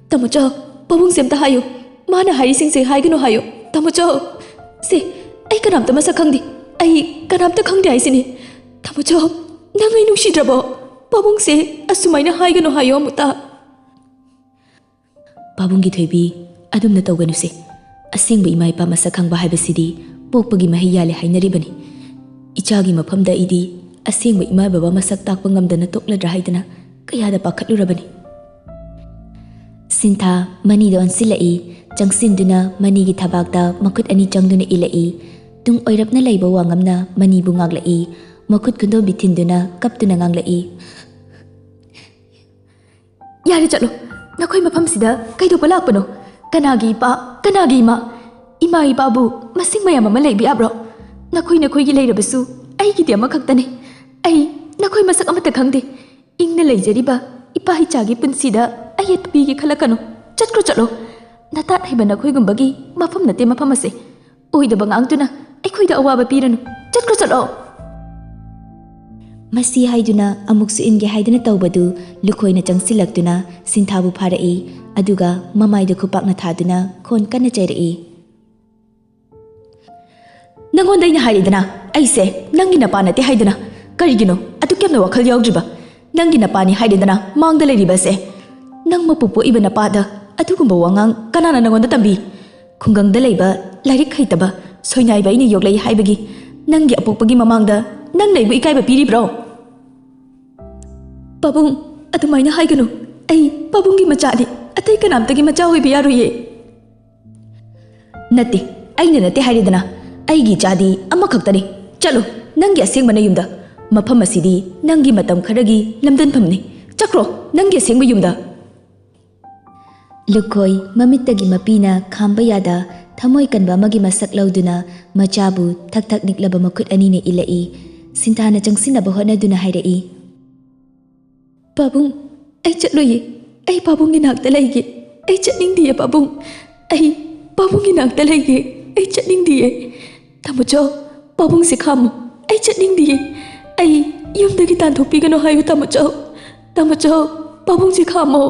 ꯇꯥꯃꯣꯆꯧ, ꯄꯥꯕꯨꯡꯁꯦ ꯑꯝꯇ ꯍꯥꯏꯌꯨ꯫ ꯃꯥꯅ ꯍꯥꯏꯔꯤꯁꯤꯡꯁꯦ ꯍꯥꯏꯒꯅꯨ ꯍꯥꯏꯌꯨ꯫ ꯇꯥꯃꯣꯆꯧ, ꯁꯦ, ꯑꯩ ꯀꯅꯥꯝꯇ ꯃꯁꯛ ꯈꯪꯗꯦ꯫ ꯑꯩ ꯀꯅꯥꯝꯇ ꯈꯪꯗꯦ ꯍꯥꯏꯁꯤꯅꯤ꯫ ꯇꯥꯃꯣꯆꯧ, ꯅꯪ ꯑꯩ ꯅꯨꯡꯁꯤꯗ꯭ꯔꯕꯣ? ꯄꯥꯕꯨꯡꯁꯦ ꯑꯁꯨꯃꯥꯏꯅ ꯍꯥꯏꯒꯅꯨ ꯍꯥꯏꯌꯣ ꯑꯃꯨꯛꯇ꯫ ꯄꯥꯕꯨꯡꯒꯤ ꯊꯣꯏꯕꯤ, ꯑꯗꯨꯝꯅ ꯇꯧꯒꯅꯨꯁꯦ꯫ ꯑꯁꯦꯡꯕ ꯏꯃꯥ ꯏꯄꯥ ꯃꯁꯛ ꯈꯪꯕ ꯍꯥꯏꯕꯁꯤꯗꯤ ꯄꯣꯛꯄꯒꯤ ꯃꯍꯩ ꯌꯥꯜꯂꯦ ꯍꯥꯏꯅꯔꯤꯕꯅꯤ꯫ ꯏꯆꯥꯒꯤ ꯃꯐꯝꯗ ꯑꯩꯗꯤ ꯑꯁꯦꯡꯕ ꯏꯃꯥ ꯕꯕꯥ ꯃꯁꯛ ꯇꯥꯛꯄ ꯉꯝꯗꯅ ꯇꯣꯛꯂꯗ꯭ꯔꯥ ꯍꯥꯏꯗꯅ ꯀꯌꯥꯗ ꯄꯥꯈꯠꯂꯨꯔꯕꯅꯤ꯫ ꯁꯤꯟꯊꯥ ꯃꯅꯤꯗ ꯑꯣꯟꯁꯤꯜꯂꯛꯏ꯫ ꯆꯪꯁꯤꯟꯗꯨꯅ ꯃꯅꯤꯒꯤ ꯊꯕꯥꯛꯇ ꯃꯈꯨꯠ ꯑꯅꯤ ꯆꯪꯗꯨꯅ ꯏꯜꯂꯛꯏ꯫ ꯇꯨꯡ ꯑꯣꯏꯔꯞꯅ ꯂꯩꯕ ꯋꯥꯉꯝꯅ ꯃꯅꯤꯕꯨ ꯉꯥꯛꯂꯛꯏ꯫ ꯃꯈꯨꯠ ꯈꯨꯟꯗꯣꯝꯕꯤ ꯊꯤꯟꯗꯨꯅ ꯀꯞꯇꯨꯅ ꯉꯥꯡꯂꯛꯏ꯫ ꯌꯥꯔꯦ, ꯆꯠꯂꯣ꯫ ꯅꯈꯣꯏ ꯃꯐꯝꯁꯤꯗ ꯀꯩꯗꯧꯕ ꯂꯥꯛꯄꯅꯣ? ꯀꯅꯥꯒꯤ ꯏꯄꯥ, ꯀꯅꯥꯒꯤ ꯏꯃꯥ? ꯏꯃꯥ ꯏꯄꯥꯕꯨ ꯃꯁꯤꯡ ꯃꯌꯥꯝ ꯑꯃ ꯂꯩꯕ ꯌꯥꯕ꯭ꯔꯣ? ꯅꯈꯣꯏ ꯅꯈꯣꯏꯒꯤ ꯂꯩꯔꯕꯁꯨ ꯑꯩꯒꯤꯗꯤ ꯑꯃꯈꯛꯇꯅꯤ꯫ ꯑꯩ ꯅꯈꯣꯏ ꯃꯁꯛ ꯑꯃꯠꯇ ꯈꯪꯗꯦ꯫ ꯏꯪꯅ ꯂꯩꯖꯔꯤꯕ ꯏꯄꯥ ꯏꯆꯥꯒꯤ ꯄꯨꯟꯁꯤꯗ ꯑꯌꯦꯠꯄ ꯄꯤꯒꯦ ꯈꯜꯂꯛꯀꯅꯨ꯫ ꯆꯠꯈ꯭ꯔꯣ, ꯆꯠꯂꯣ꯫ ꯅꯇꯥꯠ ꯍꯩꯕ ꯅꯈꯣꯏꯒꯨꯝꯕꯒꯤ ꯃꯐꯝ ꯅꯠꯇꯦ ꯃꯐꯝ ꯑꯁꯦ꯫ ꯑꯣꯏꯗꯕ ꯉꯥꯡꯗꯨꯅ ꯑꯩꯈꯣꯏꯗ ꯑꯋꯥꯕ ꯄꯤꯔꯅꯨ꯫ ꯆꯠꯈ꯭ꯔꯣ, ꯆꯠꯂꯣ꯫ ꯃꯁꯤ ꯍꯥꯏꯗꯨꯅ ꯑꯃꯨꯛꯁꯨ ꯏꯟꯒꯦ ꯍꯥꯏꯗꯨꯅ ꯇꯧꯕꯗꯨ ꯂꯨꯈꯣꯏꯅ ꯆꯪꯁꯤꯜꯂꯛꯇꯨꯅ ꯁꯤꯟꯊꯥꯕꯨ ꯐꯥꯔꯛꯏ꯫ ꯑꯗꯨꯒ ꯃꯃꯥꯏꯗ ꯈꯨꯄꯥꯛꯅ ꯊꯥꯗꯨꯅ ꯈꯣꯟ ꯀꯟꯅ ꯆꯩꯔꯛꯏ꯫ ꯅꯪꯉꯣꯟꯗ ꯑꯩꯅ ꯍꯥꯏꯔꯤꯗꯅ, ꯑꯩꯁꯦ ꯅꯪꯒꯤ ꯅꯄꯥ ꯅꯠꯇꯦ ꯍꯥꯏꯗꯅ꯫ ꯀꯔꯤꯒꯤꯅꯣ ꯑꯗꯨꯛ ꯌꯥꯝꯅ ꯋꯥꯈꯜ ꯌꯥꯎꯗ꯭ꯔꯤꯕ? ꯅꯪꯒꯤ ꯅꯄꯥꯅꯤ ꯍꯥꯏꯔꯤꯗꯅ ꯃꯥꯡꯗ ꯂꯩꯔꯤꯕꯁꯦ꯫ ꯅꯪ ꯃꯄꯨ ꯄꯣꯛꯏꯕ ꯅꯄꯥꯗ ꯑꯗꯨꯒꯨꯝꯕ ꯋꯥꯉꯥꯡ ꯀꯅꯥꯅ ꯅꯪꯉꯣꯟꯗ ꯇꯝꯕꯤ? ꯈꯨꯡꯒꯪꯗ ꯂꯩꯕ, ꯂꯥꯏꯔꯤꯛ ꯍꯩꯇꯕ, ꯁꯣꯏꯅꯥꯏꯕ ꯑꯩꯅ ꯌꯣꯛꯂꯛꯏ ꯍꯥꯏꯕꯒꯤ ꯅꯪꯒꯤ ꯑꯄꯣꯛꯄꯒꯤ ꯃꯃꯥꯡꯗ ꯅꯪꯅ ꯑꯩꯕꯨ ꯏꯀꯥꯏꯕ ꯄꯤꯔꯤꯕ꯭ꯔꯣ? ꯄꯥꯕꯨꯡ, ꯑꯗꯨꯃꯥꯏꯅ ꯍꯥꯏꯒꯅꯨ꯫ ꯑꯩ ꯄꯥꯕꯨꯡꯒꯤ ꯃꯆꯥꯅꯤ, ꯑꯇꯩ ꯀꯅꯥꯝꯇꯒꯤ ꯃꯆꯥ ꯑꯣꯏꯕ ꯌꯥꯔꯣꯏꯌꯦ꯫ ꯅꯠꯇꯦ, ꯑꯩꯅ ꯅꯠꯇꯦ ꯍꯥꯏꯔꯦꯗꯅ꯫ "ꯑꯩꯒꯤ ꯏꯆꯥꯗꯤ ꯑꯃꯈꯛꯇꯅꯤ꯫ ꯆꯠꯂꯣ, ꯅꯪꯒꯤ ꯑꯁꯦꯡꯕ ꯅꯌꯨꯝꯗ꯫ ꯃꯐꯝ ꯑꯁꯤꯗꯤ ꯅꯪꯒꯤ ꯃꯇꯝ ꯈꯔꯒꯤ ꯂꯝꯗꯝꯐꯝꯅꯤ꯫ ꯆꯠꯈ꯭ꯔꯣ, ꯅꯪꯒꯤ ꯑꯁꯦꯡꯕ ꯌꯨꯝꯗ꯫" ꯂꯨꯈꯣꯏ ꯃꯃꯤꯠꯇꯒꯤ ꯃꯄꯤꯅ ꯈꯥꯝꯕ ꯌꯥꯗ ꯊꯃꯣꯏ ꯀꯟꯕ ꯑꯃꯒꯤ ꯃꯁꯛ ꯂꯧꯗꯨꯅ ꯃꯆꯥꯕꯨ ꯊꯛ ꯊꯛ ꯅꯤꯛꯂꯕ ꯃꯈꯨꯠ ꯑꯅꯤꯅ ꯏꯜꯂꯛꯏ꯫ ꯁꯤꯟꯊꯥꯅ ꯆꯪꯁꯤꯟꯅꯕ ꯍꯣꯠꯅꯗꯨꯅ ꯍꯥꯏꯔꯛꯏ, "ꯄꯥꯕꯨꯡ, ꯑꯩ ꯆꯠꯂꯣꯏꯌꯦ꯫ ꯑꯩ ꯄꯥꯕꯨꯡꯒꯤ ꯅꯥꯛꯇ ꯂꯩꯒꯦ꯫ ꯑꯩ ꯆꯠꯅꯤꯡꯗꯤꯌꯦ ꯄꯥꯕꯨꯡ꯫ ꯑꯩ ꯄꯥꯕꯨꯡꯒꯤ ꯅꯥꯛꯇ ꯂꯩꯒꯦ꯫ ꯑꯩ ꯆꯠꯅꯤꯡꯗꯤꯌꯦ꯫ ꯇꯥꯃꯣꯆꯧ, ꯄꯥꯕꯨꯡꯁꯦ ꯈꯥꯝꯃꯣ꯫ ꯑꯩ ꯆꯠꯅꯤꯡꯗꯤꯌꯦ꯫ ꯑꯩ ꯌꯨꯝꯗꯒꯤ ꯇꯥꯟꯊꯣꯛꯄꯤꯒꯅꯨ ꯍꯥꯏꯌꯨ ꯇꯥꯃꯣꯆꯧ꯫ ꯇꯥꯃꯣꯆꯧ, ꯄꯥꯕꯨꯡꯁꯦ ꯈꯥꯝꯃꯣ꯫"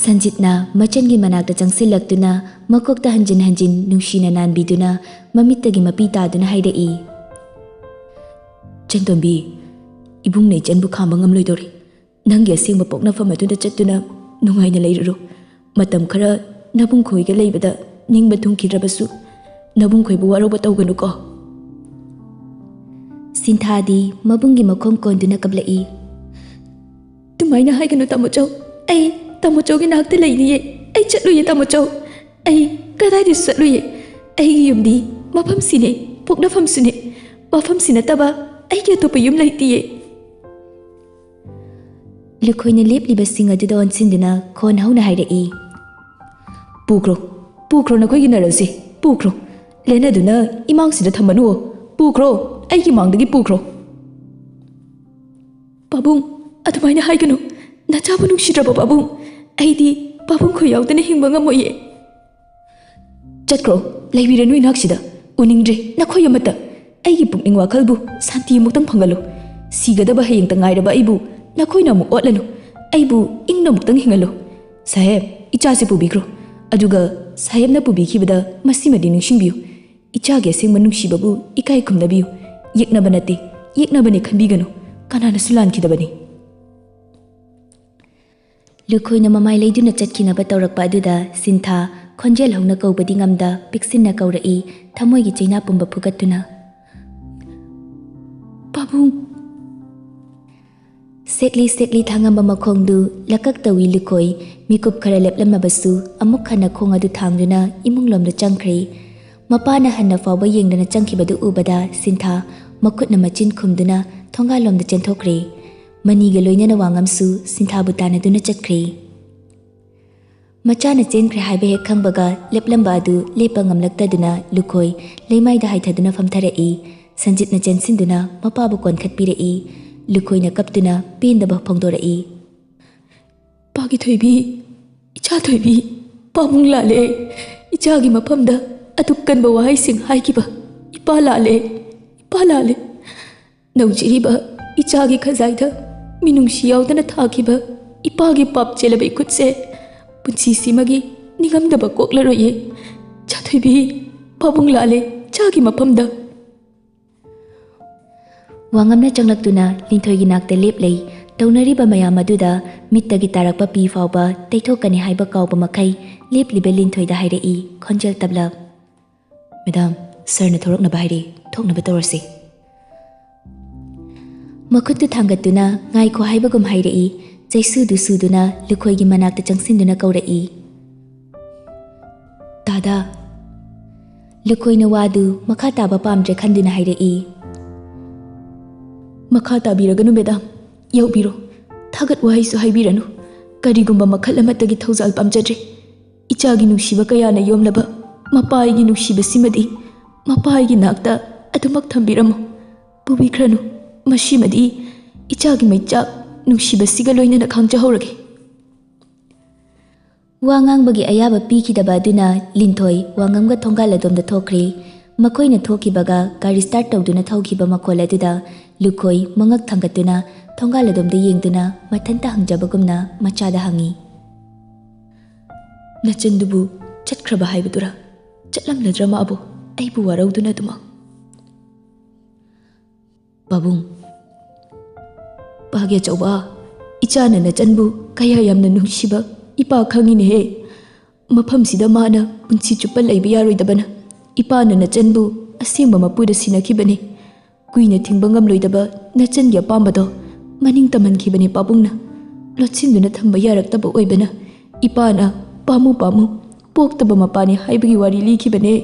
ꯁꯟꯖꯤꯠꯅ ꯃꯆꯟꯒꯤ ꯃꯅꯥꯛꯇ ꯆꯪꯁꯤꯜꯂꯛꯇꯨꯅ ꯃꯀꯣꯛꯇ ꯍꯟꯖꯤꯟ ꯍꯟꯖꯤꯟ ꯅꯨꯡꯁꯤꯅ ꯅꯥꯟꯕꯤꯗꯨꯅ ꯃꯃꯤꯠꯇꯒꯤ ꯃꯄꯤ ꯇꯥꯗꯨꯅ ꯍꯥꯏꯔꯛꯏ, "ꯆꯟꯇꯣꯝꯕꯤ, ꯏꯕꯨꯡꯅ ꯏꯆꯟꯕꯨ ꯈꯥꯝꯕ ꯉꯝꯂꯣꯏꯗꯧꯔꯦ꯫ ꯅꯪꯒꯤ ꯑꯁꯦꯡꯕ ꯄꯣꯛꯅꯐꯝ ꯑꯗꯨꯗ ꯆꯠꯇꯨꯅ ꯅꯨꯡꯉꯥꯏꯅ ꯂꯩꯔꯨꯔꯣ꯫ ꯃꯇꯝ ꯈꯔ ꯅꯕꯨꯡ ꯈꯣꯏꯒ ꯂꯩꯕꯗ ꯅꯤꯡꯕ ꯊꯨꯡꯈꯤꯗ꯭ꯔꯕꯁꯨ ꯅꯕꯨꯡ ꯈꯣꯏꯕꯨ ꯋꯥꯔꯧꯕ ꯇꯧꯒꯅꯨꯀꯣ꯫" ꯁꯤꯟꯊꯥꯗꯤ ꯃꯕꯨꯡꯒꯤ ꯃꯈꯣꯡ ꯀꯣꯟꯗꯨꯅ ꯀꯞꯂꯛꯏ, "ꯑꯗꯨꯃꯥꯏꯅ ꯍꯥꯏꯒꯅꯨ ꯇꯥꯃꯣꯆꯧ꯫ ꯑꯩ ꯇꯥꯃꯣꯆꯧꯒꯤ ꯅꯥꯛꯇ ꯂꯩꯅꯤꯌꯦ꯫ ꯑꯩ ꯆꯠꯂꯨꯏꯌꯦ ꯇꯥꯃꯣꯆꯧ꯫ ꯑꯩ ꯀꯗꯥꯏꯗꯁꯨ ꯆꯠꯂꯨꯏꯌꯦ꯫ ꯑꯩꯒꯤ ꯌꯨꯝꯗꯤ ꯃꯐꯝꯁꯤꯅꯦ, ꯄꯣꯛꯅꯐꯝꯁꯨꯅꯦ꯫ ꯃꯐꯝꯁꯤ ꯅꯠꯇꯕ ꯑꯩꯒꯤ ꯑꯇꯣꯞꯄ ꯌꯨꯝ ꯂꯩꯇꯤꯌꯦ꯫" ꯂꯨꯈꯣꯏꯅ ꯂꯦꯞꯂꯤꯕꯁꯤꯡ ꯑꯗꯨꯗ ꯑꯣꯟꯁꯤꯟꯗꯨꯅ ꯈꯣꯟ ꯍꯧꯅ ꯍꯥꯏꯔꯛꯏ, "ꯄꯨꯈ꯭ꯔꯣ, ꯄꯨꯈ꯭ꯔꯣ ꯅꯈꯣꯏꯒꯤ ꯅꯔꯜꯁꯦ, ꯄꯨꯈ꯭ꯔꯣ꯫ ꯂꯦꯟꯅꯗꯨꯅ ꯏꯃꯥꯡꯁꯤꯗ ꯊꯝꯃꯅꯨꯋꯣ꯫ ꯄꯨꯈ꯭ꯔꯣ, ꯑꯩꯒꯤ ꯃꯥꯡꯗꯒꯤ ꯄꯨꯈ꯭ꯔꯣ꯫" "ꯄꯥꯕꯨꯡ, ꯑꯗꯨꯃꯥꯏꯅ ꯍꯥꯏꯒꯅꯨ꯫ ꯅꯆꯥꯕꯨ ꯅꯨꯡꯁꯤꯗ꯭ꯔꯕꯣ ꯄꯥꯕꯨꯡ? ꯑꯩꯗꯤ ꯄꯥꯕꯨꯡ ꯈꯣꯏ ꯌꯥꯎꯗꯅ ꯍꯤꯡꯕ ꯉꯝꯃꯣꯏꯌꯦ꯫" "ꯆꯠꯈ꯭ꯔꯣ, ꯂꯩꯕꯤꯔꯅꯨ ꯏꯅꯥꯛꯁꯤꯗ꯫ ꯎꯅꯤꯡꯗ꯭ꯔꯦ ꯅꯈꯣꯏ ꯑꯃꯠꯇ꯫ ꯑꯩꯒꯤ ꯄꯨꯛꯅꯤꯡ ꯋꯥꯈꯜꯕꯨ ꯁꯥꯟꯇꯤ ꯑꯃꯨꯛꯇꯪ ꯐꯪꯍꯜꯂꯨ꯫ ꯁꯤꯒꯗꯕ ꯍꯌꯦꯡꯇ ꯉꯥꯏꯔꯕ ꯑꯩꯕꯨ ꯅꯈꯣꯏꯅ ꯑꯃꯨꯛ ꯑꯣꯠꯂꯅꯨ꯫ ꯑꯩꯕꯨ ꯏꯪꯅ ꯑꯃꯨꯛꯇꯪ ꯍꯤꯡꯍꯜꯂꯨ꯫ ꯁꯥꯍꯦꯕ, ꯏꯆꯥꯁꯤ ꯄꯨꯕꯤꯈ꯭ꯔꯣ꯫ ꯑꯗꯨꯒ ꯁꯥꯍꯦꯕꯅ ꯄꯨꯕꯤꯈꯤꯕꯗ ꯃꯁꯤꯃꯗꯤ ꯅꯤꯡꯁꯤꯡꯕꯤꯌꯨ꯫ ꯏꯆꯥꯒꯤ ꯑꯁꯦꯡꯕ ꯅꯨꯡꯁꯤꯕꯕꯨ ꯏꯀꯥꯏ ꯈꯨꯝꯅꯕꯤꯌꯨ꯫ ꯌꯦꯛꯅꯕ ꯅꯠꯇꯦ, ꯌꯦꯛꯅꯕꯅꯦ ꯈꯟꯕꯤꯒꯅꯨ꯫ ꯀꯅꯥꯅꯁꯨ ꯂꯥꯟꯈꯤꯗꯕꯅꯤ꯫" ꯂꯨꯈꯣꯏꯅ ꯃꯃꯥꯏ ꯂꯩꯗꯨꯅ ꯆꯠꯈꯤꯅꯕ ꯇꯧꯔꯛꯄ ꯑꯗꯨꯗ ꯁꯤꯟꯊꯥ ꯈꯣꯟꯖꯦꯜ ꯍꯧꯅ ꯀꯧꯕꯗꯤ ꯉꯝꯗ ꯄꯤꯛꯁꯤꯟꯅ ꯀꯧꯔꯛꯏ, ꯊꯃꯣꯏꯒꯤ ꯆꯩꯅꯥ ꯄꯨꯝꯕ ꯐꯨꯒꯠꯇꯨꯅ, "ꯄꯥꯕꯨꯡ!" ꯁꯦꯛꯂꯤ ꯁꯦꯛꯂꯤ ꯊꯥꯡꯉꯝꯕ ꯃꯈꯣꯡꯗꯨ ꯂꯀꯛ ꯇꯧꯏ ꯂꯨꯈꯣꯏ꯫ ꯃꯤꯀꯨꯞ ꯈꯔ ꯂꯦꯞꯂꯝꯃꯕꯁꯨ ꯑꯃꯨꯛ ꯍꯟꯅ ꯈꯣꯡ ꯑꯗꯨ ꯊꯥꯡꯗꯨꯅ ꯏꯃꯨꯡꯂꯣꯝꯗ ꯆꯪꯈ꯭ꯔꯦ꯫ ꯃꯄꯥꯅ ꯍꯟꯅ ꯐꯥꯎꯕ ꯌꯦꯡꯗꯅ ꯆꯪꯈꯤꯕꯗꯨ ꯎꯕꯗ ꯁꯤꯟꯊꯥ ꯃꯈꯨꯠꯅ ꯃꯆꯤꯟ ꯈꯨꯝꯗꯨꯅ ꯊꯣꯡꯒꯥꯜꯂꯣꯝꯗ ꯆꯦꯟꯊꯣꯛꯈ꯭ꯔꯦ꯫ ꯃꯅꯤꯒ ꯂꯣꯏꯅꯅ ꯋꯥꯉꯝꯁꯨ ꯁꯤꯟꯊꯥꯕꯨ ꯇꯥꯟꯅꯗꯨꯅ ꯆꯠꯈ꯭ꯔꯦ꯫ ꯃꯆꯥꯅ ꯆꯦꯟꯈ꯭ꯔꯦ ꯍꯥꯏꯕ ꯍꯦꯛ ꯈꯪꯕꯒ ꯂꯦꯞꯂꯝꯕ ꯑꯗꯨ ꯂꯦꯞꯄ ꯉꯝꯂꯛꯇꯗꯨꯅ ꯂꯨꯈꯣꯏ ꯂꯩꯃꯥꯏꯗ ꯍꯥꯏꯊꯗꯨꯅ ꯐꯝꯊꯔꯛꯏ꯫ ꯁꯟꯖꯤꯠꯅ ꯆꯦꯟꯁꯤꯟꯗꯨꯅ ꯃꯄꯥꯕꯨ ꯀꯣꯟꯈꯠꯄꯤꯔꯛꯏ꯫ ꯂꯨꯈꯣꯏꯅ ꯀꯞꯇꯨꯅ ꯄꯦꯟꯗꯕ ꯐꯣꯡꯗꯣꯔꯛꯏ꯫ "ꯄꯥꯒꯤ ꯊꯣꯏꯕꯤ, ꯏꯆꯥ ꯊꯣꯏꯕꯤ, ꯄꯥꯕꯨꯡ ꯂꯥꯜꯂꯦ꯫ ꯏꯆꯥꯒꯤ ꯃꯐꯝꯗ ꯑꯗꯨꯛ ꯀꯟꯕ ꯋꯥꯍꯩꯁꯤꯡ ꯍꯥꯏꯈꯤꯕ ꯏꯄꯥ ꯂꯥꯜꯂꯦ, ꯏꯄꯥ ꯂꯥꯜꯂꯦ꯫ ꯅꯧꯖꯔꯤꯕ ꯏꯆꯥꯒꯤ ꯈꯖꯥꯏꯗ ꯃꯤꯅꯨꯡꯁꯤ ꯌꯥꯎꯗꯅ ꯊꯥꯈꯤꯕ ꯏꯄꯥꯒꯤ ꯄꯥꯞ ꯆꯦꯜꯂꯕ ꯏꯈꯨꯠꯁꯦ ꯄꯨꯟꯁꯤꯁꯤꯃꯒꯤ ꯅꯤꯡꯉꯝꯗꯕ ꯀꯣꯛꯂꯔꯣꯏꯌꯦ꯫ ꯏꯆꯥ ꯊꯣꯏꯕꯤ, ꯄꯥꯕꯨꯡ ꯂꯥꯜꯂꯦ ꯏꯆꯥꯒꯤ ꯃꯐꯝꯗ꯫" ꯋꯥꯉꯝꯅ ꯆꯪꯂꯛꯇꯨꯅ ꯂꯤꯟꯊꯣꯏꯒꯤ ꯅꯥꯛꯇ ꯂꯦꯞꯂꯩ꯫ ꯇꯧꯅꯔꯤꯕ ꯃꯌꯥꯝ ꯑꯗꯨꯗ ꯃꯤꯠꯇꯒꯤ ꯇꯥꯔꯛꯄ ꯄꯤ ꯐꯥꯎꯕ ꯇꯩꯊꯣꯛꯀꯅꯤ ꯍꯥꯏꯕ ꯀꯥꯎꯕ ꯃꯈꯩ ꯂꯦꯞꯂꯤꯕ ꯂꯤꯟꯊꯣꯏꯗ ꯍꯥꯏꯔꯛꯏ, ꯈꯣꯟꯖꯦꯜ ꯇꯞꯂꯞ꯫ "ꯃꯦꯗꯥꯝ, ꯁꯥꯔꯅ ꯊꯣꯔꯛꯅꯕ ꯍꯥꯏꯔꯛꯏ, ꯊꯣꯛꯅꯕ ꯇꯧꯔꯁꯤ꯫" ꯃꯈꯨꯠꯇꯨ ꯊꯥꯡꯒꯠꯇꯨꯅ ꯉꯥꯏꯈꯣ ꯍꯥꯏꯕꯒꯨꯝ ꯍꯥꯏꯔꯛꯏ꯫ ꯆꯩꯁꯨꯗꯨ ꯁꯨꯗꯨꯅ ꯂꯨꯈꯣꯏꯒꯤ ꯃꯅꯥꯛꯇ ꯆꯪꯁꯤꯟꯗꯨꯅ ꯀꯧꯔꯛꯏ, "ꯗꯥꯗꯥ꯫" ꯂꯨꯈꯣꯏꯅ ꯋꯥꯗꯨ ꯃꯈꯥ ꯇꯥꯕ ꯄꯥꯝꯗ꯭ꯔꯦ ꯈꯟꯗꯨꯅ ꯍꯥꯏꯔꯛꯏ, "ꯃꯈꯥ ꯇꯥꯕꯤꯔꯒꯅꯨ ꯃꯦꯗꯥꯝ, ꯌꯥꯎꯕꯤꯔꯣ꯫ ꯊꯥꯒꯠ ꯋꯥꯍꯩꯁꯨ ꯍꯥꯏꯕꯤꯔꯅꯨ꯫ ꯀꯔꯤꯒꯨꯝꯕ ꯃꯈꯜ ꯑꯃꯠꯇꯒꯤ ꯊꯧꯖꯥꯜ ꯄꯥꯝꯖꯗ꯭ꯔꯦ꯫ ꯏꯆꯥꯒꯤ ꯅꯨꯡꯁꯤꯕ ꯀꯌꯥꯅ ꯌꯣꯝꯂꯕ ꯃꯄꯥ ꯑꯩꯒꯤ ꯅꯨꯡꯁꯤꯕꯁꯤꯃꯗꯤ ꯃꯄꯥ ꯑꯩꯒꯤ ꯅꯥꯛꯇ ꯑꯗꯨꯃꯛ ꯊꯝꯕꯤꯔꯝꯃꯨ꯫ ꯄꯨꯕꯤꯈ꯭ꯔꯅꯨ꯫ ꯃꯁꯤꯃꯗꯤ ꯏꯆꯥꯒꯤ ꯃꯩꯆꯥꯛ ꯅꯨꯡꯁꯤꯕꯁꯤꯒ ꯂꯣꯏꯅꯅ ꯈꯥꯡꯖꯍꯧꯔꯒꯦ꯫" ꯋꯥ ꯉꯥꯡꯕꯒꯤ ꯑꯌꯥꯕ ꯄꯤꯈꯤꯗꯕ ꯑꯗꯨꯅ ꯂꯤꯟꯊꯣꯏ ꯋꯥꯉꯝꯒ ꯊꯣꯡꯒꯥꯜ ꯑꯗꯣꯝꯗ ꯊꯣꯛꯈ꯭ꯔꯦ꯫ ꯃꯈꯣꯏꯅ ꯊꯣꯛꯈꯤꯕꯒ ꯒꯥꯔꯤ ꯁ꯭ꯇꯥꯔꯠ ꯇꯧꯗꯨꯅ ꯊꯧꯈꯤꯕ ꯃꯈꯣꯜ ꯑꯗꯨꯗ ꯂꯨꯈꯣꯏ ꯃꯉꯛ ꯊꯥꯡꯒꯠꯇꯨꯅ ꯊꯣꯡꯒꯥꯜ ꯑꯗꯣꯝꯗ ꯌꯦꯡꯗꯨꯅ ꯃꯊꯟꯇ ꯍꯪꯖꯕꯒꯨꯝꯅ ꯃꯆꯥꯗ ꯍꯪꯉꯤ, "ꯅꯆꯟꯗꯨꯕꯨ ꯆꯠꯈ꯭ꯔꯕ ꯍꯥꯏꯕꯗꯨꯔꯥ? ꯆꯠꯂꯝꯂꯗ꯭ꯔꯥ ꯃꯥꯕꯨ ꯑꯩꯕꯨ ꯋꯥꯔꯧꯗꯨꯅ ꯑꯗꯨꯃꯛ?" "ꯄꯥꯕꯨꯡ, ꯄꯥꯒꯤ ꯑꯆꯧꯕ, ꯏꯆꯥꯅ ꯅꯆꯟꯕꯨ ꯀꯌꯥ ꯌꯥꯝꯅ ꯅꯨꯡꯁꯤꯕ ꯏꯄꯥ ꯈꯪꯉꯤꯅꯦꯍꯦ꯫ ꯃꯐꯝꯁꯤꯗ ꯃꯥꯅ ꯄꯨꯟꯁꯤ ꯆꯨꯞꯄ ꯂꯩꯕ ꯌꯥꯔꯣꯏꯗꯕꯅ ꯏꯄꯥꯅ ꯅꯆꯟꯕꯨ ꯑꯁꯦꯡꯕ ꯃꯄꯨꯗ ꯁꯤꯟꯅꯈꯤꯕꯅꯤ꯫ ꯀꯨꯏꯅ ꯊꯤꯡꯕ ꯉꯝꯂꯣꯏꯗꯕ ꯅꯆꯟꯒꯤ ꯑꯄꯥꯝꯕꯗꯣ ꯃꯅꯤꯡ ꯇꯝꯍꯟꯈꯤꯕꯅꯤ ꯄꯥꯕꯨꯡꯅ꯫ ꯂꯣꯠꯁꯤꯟꯗꯨꯅ ꯊꯝꯕ ꯌꯥꯔꯛꯇꯕ ꯑꯣꯏꯕꯅ ꯏꯄꯥꯅ "ꯄꯥꯝꯃꯨ ꯄꯥꯝꯃꯨ, ꯄꯣꯛꯇꯕ ꯃꯄꯥꯅꯤ" ꯍꯥꯏꯕꯒꯤ ꯋꯥꯔꯤ ꯂꯤꯈꯤꯕꯅꯦ꯫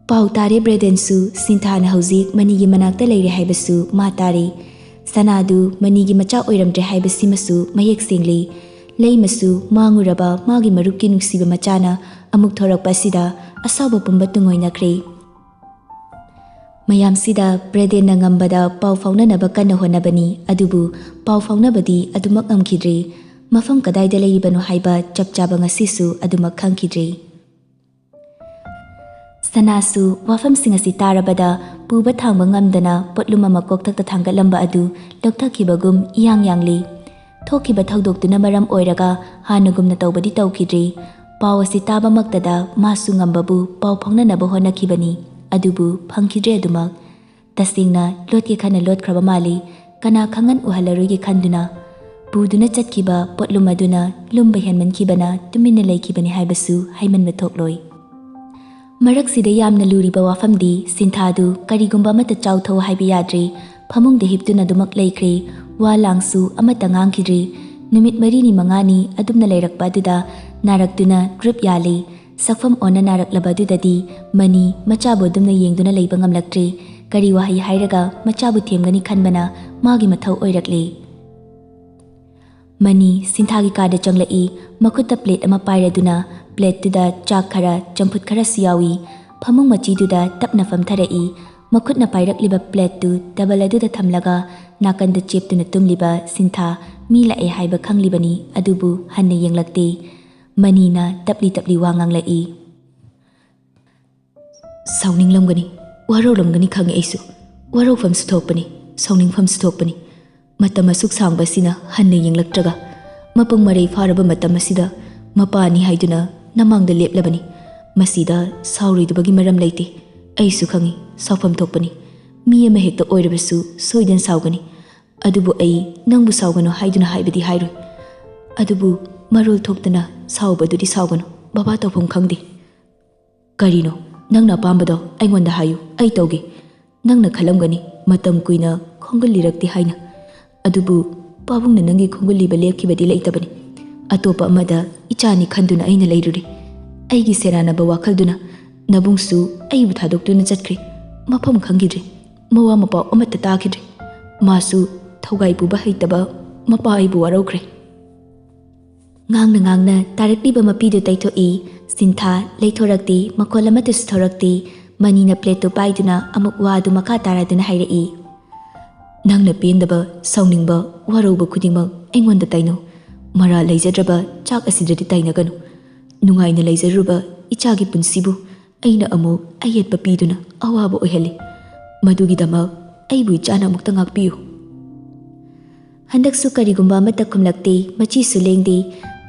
ꯄꯥꯎ ꯇꯥꯔꯦ ꯕ꯭ꯔꯦꯗꯦꯟꯁꯨ꯫ ꯁꯤꯟꯊꯥꯅ ꯍꯧꯖꯤꯛ ꯃꯅꯤꯒꯤ ꯃꯅꯥꯛꯇ ꯂꯩꯔꯦ ꯍꯥꯏꯕꯁꯨ ꯃꯥ ꯇꯥꯔꯦ꯫ ꯁꯅꯥꯗꯨ ꯃꯅꯤꯒꯤ ꯃꯆꯥ ꯑꯣꯏꯔꯝꯗ꯭ꯔꯦ ꯍꯥꯏꯕꯁꯤꯃꯁꯨ ꯃꯌꯦꯛ ꯁꯦꯡꯂꯦ꯫ ꯂꯩꯃꯁꯨ ꯃꯥꯡꯉꯨꯔꯕ ꯃꯥꯒꯤ ꯃꯔꯨꯞꯀꯤ ꯅꯨꯡꯁꯤꯕ ꯃꯆꯥꯅ ꯑꯃꯨꯛ ꯊꯣꯔꯛꯄ ꯑꯁꯤꯗ ꯑꯁꯥꯎꯕ ꯄꯨꯝꯕ ꯇꯨꯡꯑꯣꯏꯅꯈ꯭ꯔꯦ꯫ ꯃꯌꯥꯝꯁꯤꯗ ꯕ꯭ꯔꯦꯗꯦꯟꯅ ꯉꯝꯕꯗ ꯄꯥꯎ ꯐꯥꯎꯅꯅꯕ ꯀꯟꯅ ꯍꯣꯠꯅꯕꯅꯤ, ꯑꯗꯨꯕꯨ ꯄꯥꯎ ꯐꯥꯎꯅꯕꯗꯤ ꯑꯗꯨꯃꯛ ꯉꯝꯈꯤꯗ꯭ꯔꯦ꯫ ꯃꯐꯝ ꯀꯗꯥꯏꯗ ꯂꯩꯔꯤꯕꯅꯣ ꯍꯥꯏꯕ ꯆꯞ ꯆꯥꯕ ꯉꯁꯤꯁꯨ ꯑꯗꯨꯃꯛ ꯈꯪꯈꯤꯗ꯭ꯔꯦ꯫ ꯁꯅꯥꯁꯨ ꯋꯥꯐꯝꯁꯤꯡ ꯑꯁꯤ ꯇꯥꯔꯕꯗ ꯄꯨꯕ ꯊꯥꯡꯕ ꯉꯝꯗꯅ ꯄꯣꯠꯂꯨꯝ ꯑꯃ ꯀꯣꯛꯊꯛꯇ ꯊꯥꯡꯒꯠꯂꯝꯕ ꯑꯗꯨ ꯂꯧꯊꯈꯤꯕꯒꯨꯝ ꯏꯌꯥꯡ ꯌꯥꯡꯂꯤ꯫ ꯊꯣꯛꯈꯤꯕ ꯊꯧꯗꯣꯛꯇꯨꯅ ꯃꯔꯝ ꯑꯣꯏꯔꯒ ꯍꯥꯟꯅꯒꯨꯝꯅ ꯇꯧꯕꯗꯤ ꯇꯧꯈꯤꯗ꯭ꯔꯤ꯫ ꯄꯥꯎ ꯑꯁꯤ ꯇꯥꯕꯃꯛꯇꯗ ꯃꯥꯁꯨ ꯉꯝꯕꯕꯨ ꯄꯥꯎ ꯐꯥꯎꯅꯅꯕ ꯍꯣꯠꯅꯈꯤꯕꯅꯤ, ꯑꯗꯨꯕꯨ ꯐꯪꯈꯤꯗ꯭ꯔꯦ ꯑꯗꯨꯃꯛ꯫ ꯇꯁꯦꯡꯅ ꯂꯣꯠꯀꯦ ꯈꯟꯅ ꯂꯣꯠꯈ꯭ꯔꯕ ꯃꯥꯜꯂꯤ꯫ ꯀꯅꯥ ꯈꯪꯍꯟ ꯎꯍꯜꯂꯔꯣꯏꯒꯦ ꯈꯟꯗꯨꯅ ꯄꯨꯗꯨꯅ ꯆꯠꯈꯤꯕ ꯄꯣꯠꯂꯨꯝ ꯑꯗꯨꯅ ꯂꯨꯝꯕ ꯍꯦꯟꯃꯟꯈꯤꯕꯅ ꯇꯨꯃꯤꯟꯅ ꯂꯩꯈꯤꯕꯅꯤ ꯍꯥꯏꯕꯁꯨ ꯍꯥꯏꯃꯟꯕ ꯊꯣꯛꯂꯣꯏ꯫ ꯃꯔꯛꯁꯤꯗ ꯌꯥꯝꯅ ꯂꯨꯔꯤꯕ ꯋꯥꯐꯝꯗꯤ ꯁꯤꯟꯊꯥꯗꯨ ꯀꯔꯤꯒꯨꯝꯕ ꯑꯃꯠꯇ ꯆꯥꯎꯊꯧ ꯍꯥꯏꯕ ꯌꯥꯗ꯭ꯔꯦ꯫ ꯐꯃꯨꯡꯗ ꯍꯤꯞꯇꯨꯅ ꯑꯗꯨꯃꯛ ꯂꯩꯈ꯭ꯔꯦ꯫ ꯋꯥ ꯂꯥꯡꯁꯨ ꯑꯃꯠꯇ ꯉꯥꯡꯈꯤꯗ꯭ꯔꯦ꯫ ꯅꯨꯃꯤꯠ ꯃꯔꯤꯅꯤ ꯃꯉꯥꯅꯤ ꯑꯗꯨꯝꯅ ꯂꯩꯔꯛꯄ ꯑꯗꯨꯗ ꯅꯥꯔꯛꯇꯨꯅ ꯗ꯭ꯔꯤꯞ ꯌꯥꯜꯂꯤ꯫ ꯁꯛꯐꯝ ꯑꯣꯟꯅ ꯅꯥꯔꯛꯂꯕ ꯑꯗꯨꯗꯗꯤ ꯃꯅꯤ ꯃꯆꯥꯕꯨ ꯑꯗꯨꯝꯅ ꯌꯦꯡꯗꯨꯅ ꯂꯩꯕ ꯉꯝꯂꯛꯇ꯭ꯔꯦ꯫ ꯀꯔꯤ ꯋꯥꯍꯩ ꯍꯥꯏꯔꯒ ꯃꯆꯥꯕꯨ ꯊꯦꯝꯒꯅꯤ ꯈꯟꯕꯅ ꯃꯥꯒꯤ ꯃꯊꯧ ꯑꯣꯏꯔꯛꯂꯦ꯫ ꯃꯅꯤ ꯁꯤꯟꯊꯥꯒꯤ ꯀꯥꯗ ꯆꯪꯂꯛꯏ꯫ ꯃꯈꯨꯠꯇ ꯄ꯭ꯂꯦꯠ ꯑꯃ ꯄꯥꯏꯔꯗꯨꯅ ꯄ꯭ꯂꯦꯠꯇꯨꯗ ꯆꯥꯛ ꯈꯔ, ꯆꯝꯐꯨꯠ ꯈꯔꯁꯨ ꯌꯥꯎꯏ꯫ ꯐꯃꯨꯡ ꯃꯆꯤꯗꯨꯗ ꯇꯞꯅ ꯐꯝꯊꯔꯛꯏ꯫ ꯃꯈꯨꯠꯅ ꯄꯥꯏꯔꯛꯂꯤꯕ ꯄ꯭ꯂꯦꯠꯇꯨ ꯇꯦꯕꯜ ꯑꯗꯨꯗ ꯊꯝꯂꯒ ꯅꯥꯀꯟꯗ ꯆꯦꯞꯇꯨꯅ ꯇꯨꯝꯂꯤꯕ ꯁꯤꯟꯊꯥ ꯃꯤ ꯂꯥꯛꯑꯦ ꯍꯥꯏꯕ ꯈꯪꯂꯤꯕꯅꯤ, ꯑꯗꯨꯕꯨ ꯍꯟꯅ ꯌꯦꯡꯂꯛꯇꯦ꯫ ꯃꯅꯤꯅ ꯇꯞꯂꯤ ꯇꯞꯂꯤ ꯋꯥ ꯉꯥꯡꯂꯛꯏ꯫ "ꯁꯥꯎꯅꯤꯡꯂꯝꯒꯅꯤ, ꯋꯥꯔꯧꯔꯝꯒꯅꯤ ꯈꯪꯉꯦ ꯑꯩꯁꯨ꯫ ꯋꯥꯔꯧꯐꯝꯁꯨ ꯊꯣꯛꯄꯅꯤ, ꯁꯥꯎꯅꯤꯡꯐꯝꯁꯨ ꯊꯣꯛꯄꯅꯤ꯫ ꯃꯇꯝ ꯑꯁꯨꯛ ꯁꯥꯡꯕ ꯑꯁꯤꯅ ꯍꯟꯅ ꯌꯦꯡꯂꯛꯇ꯭ꯔꯒ, ꯃꯄꯨꯡ ꯃꯔꯩ ꯐꯥꯔꯕ ꯃꯇꯝ ꯑꯁꯤꯗ ꯃꯄꯥꯅꯤ ꯍꯥꯏꯗꯨꯅ ꯅꯃꯥꯡꯗ ꯂꯦꯞꯂꯕꯅꯤ꯫ ꯃꯁꯤꯗ ꯁꯥꯎꯔꯣꯏꯗꯕꯒꯤ ꯃꯔꯝ ꯂꯩꯇꯦ꯫ ꯑꯩꯁꯨ ꯈꯪꯏ, ꯁꯥꯎꯐꯝ ꯊꯣꯛꯄꯅꯤ꯫ ꯃꯤ ꯑꯃ ꯍꯦꯛꯇ ꯑꯣꯏꯔꯕꯁꯨ ꯁꯣꯏꯗꯅ ꯁꯥꯎꯒꯅꯤ꯫ ꯑꯗꯨꯕꯨ ꯑꯩ ꯅꯪꯕꯨ ꯁꯥꯎꯒꯅꯨ ꯍꯥꯏꯗꯨꯅ ꯍꯥꯏꯕꯗꯤ ꯍꯥꯏꯔꯣꯏ꯫ ꯑꯗꯨꯕꯨ ꯃꯔꯣꯜ ꯊꯣꯛꯇꯅ ꯁꯥꯎꯕꯗꯨꯗꯤ ꯁꯥꯎꯒꯅꯨ꯫ ꯕꯕꯥ ꯇꯧꯐꯝ ꯈꯪꯗꯦ꯫" "ꯀꯔꯤꯅꯣ? ꯅꯪꯅ ꯑꯄꯥꯝꯕꯗꯣ ꯑꯩꯉꯣꯟꯗ ꯍꯥꯏꯌꯨ, ꯑꯩ ꯇꯧꯒꯦ꯫ ꯅꯪꯅ ꯈꯜꯂꯝꯒꯅꯤ, ꯃꯇꯝ ꯀꯨꯏꯅ ꯈꯣꯡꯒꯨꯜꯂꯤꯔꯛꯇꯦ ꯍꯥꯏꯅ꯫ ꯑꯗꯨꯕꯨ ꯄꯥꯕꯨꯡꯅ ꯅꯪꯒꯤ ꯈꯣꯡꯒꯨꯜꯂꯤꯕ ꯂꯦꯞꯈꯤꯕꯗꯤ ꯂꯩꯇꯕꯅꯤ꯫ ꯑꯇꯣꯞꯄ ꯑꯃꯗ ꯏꯆꯥꯅꯤ ꯈꯟꯗꯨꯅ ꯑꯩꯅ ꯂꯩꯔꯨꯔꯦ꯫ ꯑꯩꯒꯤ ꯁꯦꯔꯥꯟꯅꯕ ꯋꯥꯈꯜꯗꯨꯅ ꯅꯕꯨꯡꯁꯨ ꯑꯩꯕꯨ ꯊꯥꯗꯣꯛꯇꯨꯅ ꯆꯠꯈ꯭ꯔꯦ꯫ ꯃꯐꯝ ꯈꯪꯈꯤꯗ꯭ꯔꯦ꯫ ꯃꯋꯥ ꯃꯄꯥꯎ ꯑꯃꯠꯇ ꯇꯥꯈꯤꯗ꯭ꯔꯦ꯫ ꯃꯥꯁꯨ ꯊꯧꯒꯥꯏ ꯄꯨꯕ ꯍꯩꯇꯕ ꯃꯄꯥ ꯑꯩꯕꯨ ꯋꯥꯔꯧꯈ꯭ꯔꯦ꯫ ꯉꯥꯡꯅ ꯉꯥꯡꯅ ꯇꯥꯔꯛꯂꯤꯕ ꯃꯄꯤꯗꯨ ꯇꯩꯊꯣꯛꯏ꯫ ꯁꯤꯟꯊꯥ ꯂꯩꯊꯣꯔꯛꯇꯦ, ꯃꯈꯣꯜ ꯑꯃꯠꯇꯁꯨ ꯊꯣꯔꯛꯇꯦ꯫ ꯃꯅꯤꯅ ꯄ꯭ꯂꯦꯠꯇꯨ ꯄꯥꯏꯗꯨꯅ ꯑꯃꯨꯛ ꯋꯥꯗꯨ ꯃꯈꯥ ꯇꯥꯔꯗꯨꯅ ꯍꯥꯏꯔꯛꯏ꯫ "ꯅꯪꯅ ꯄꯦꯟꯗꯕ, ꯁꯥꯎꯅꯤꯡꯕ, ꯋꯥꯔꯧꯕ ꯈꯨꯗꯤꯡꯃꯛ ꯑꯩꯉꯣꯟꯗ ꯇꯥꯏꯅꯧ꯫ ꯃꯔꯥ ꯂꯩꯖꯗ꯭ꯔꯕ ꯆꯥꯛ ꯑꯁꯤꯗꯗꯤ ꯇꯥꯏꯅꯒꯅꯨ꯫ ꯅꯨꯡꯉꯥꯏꯅ ꯂꯩꯖꯔꯨꯕ ꯏꯆꯥꯒꯤ ꯄꯨꯟꯁꯤꯕꯨ ꯑꯩꯅ ꯑꯃꯨꯛ ꯑꯌꯦꯠꯄ ꯄꯤꯗꯨꯅ ꯑꯋꯥꯕ ꯑꯣꯏꯍꯜꯂꯤ꯫ ꯃꯗꯨꯒꯤꯗꯃꯛ ꯑꯩꯕꯨ ꯏꯆꯥꯅ ꯑꯃꯨꯛꯇ ꯉꯥꯛꯄꯤꯌꯨ꯫" ꯍꯟꯗꯛꯁꯨ ꯀꯔꯤꯒꯨꯝꯕ ꯑꯃꯠꯇ ꯈꯨꯝꯂꯛꯇꯦ, ꯃꯆꯤꯁꯨ ꯂꯦꯡꯗꯦ꯫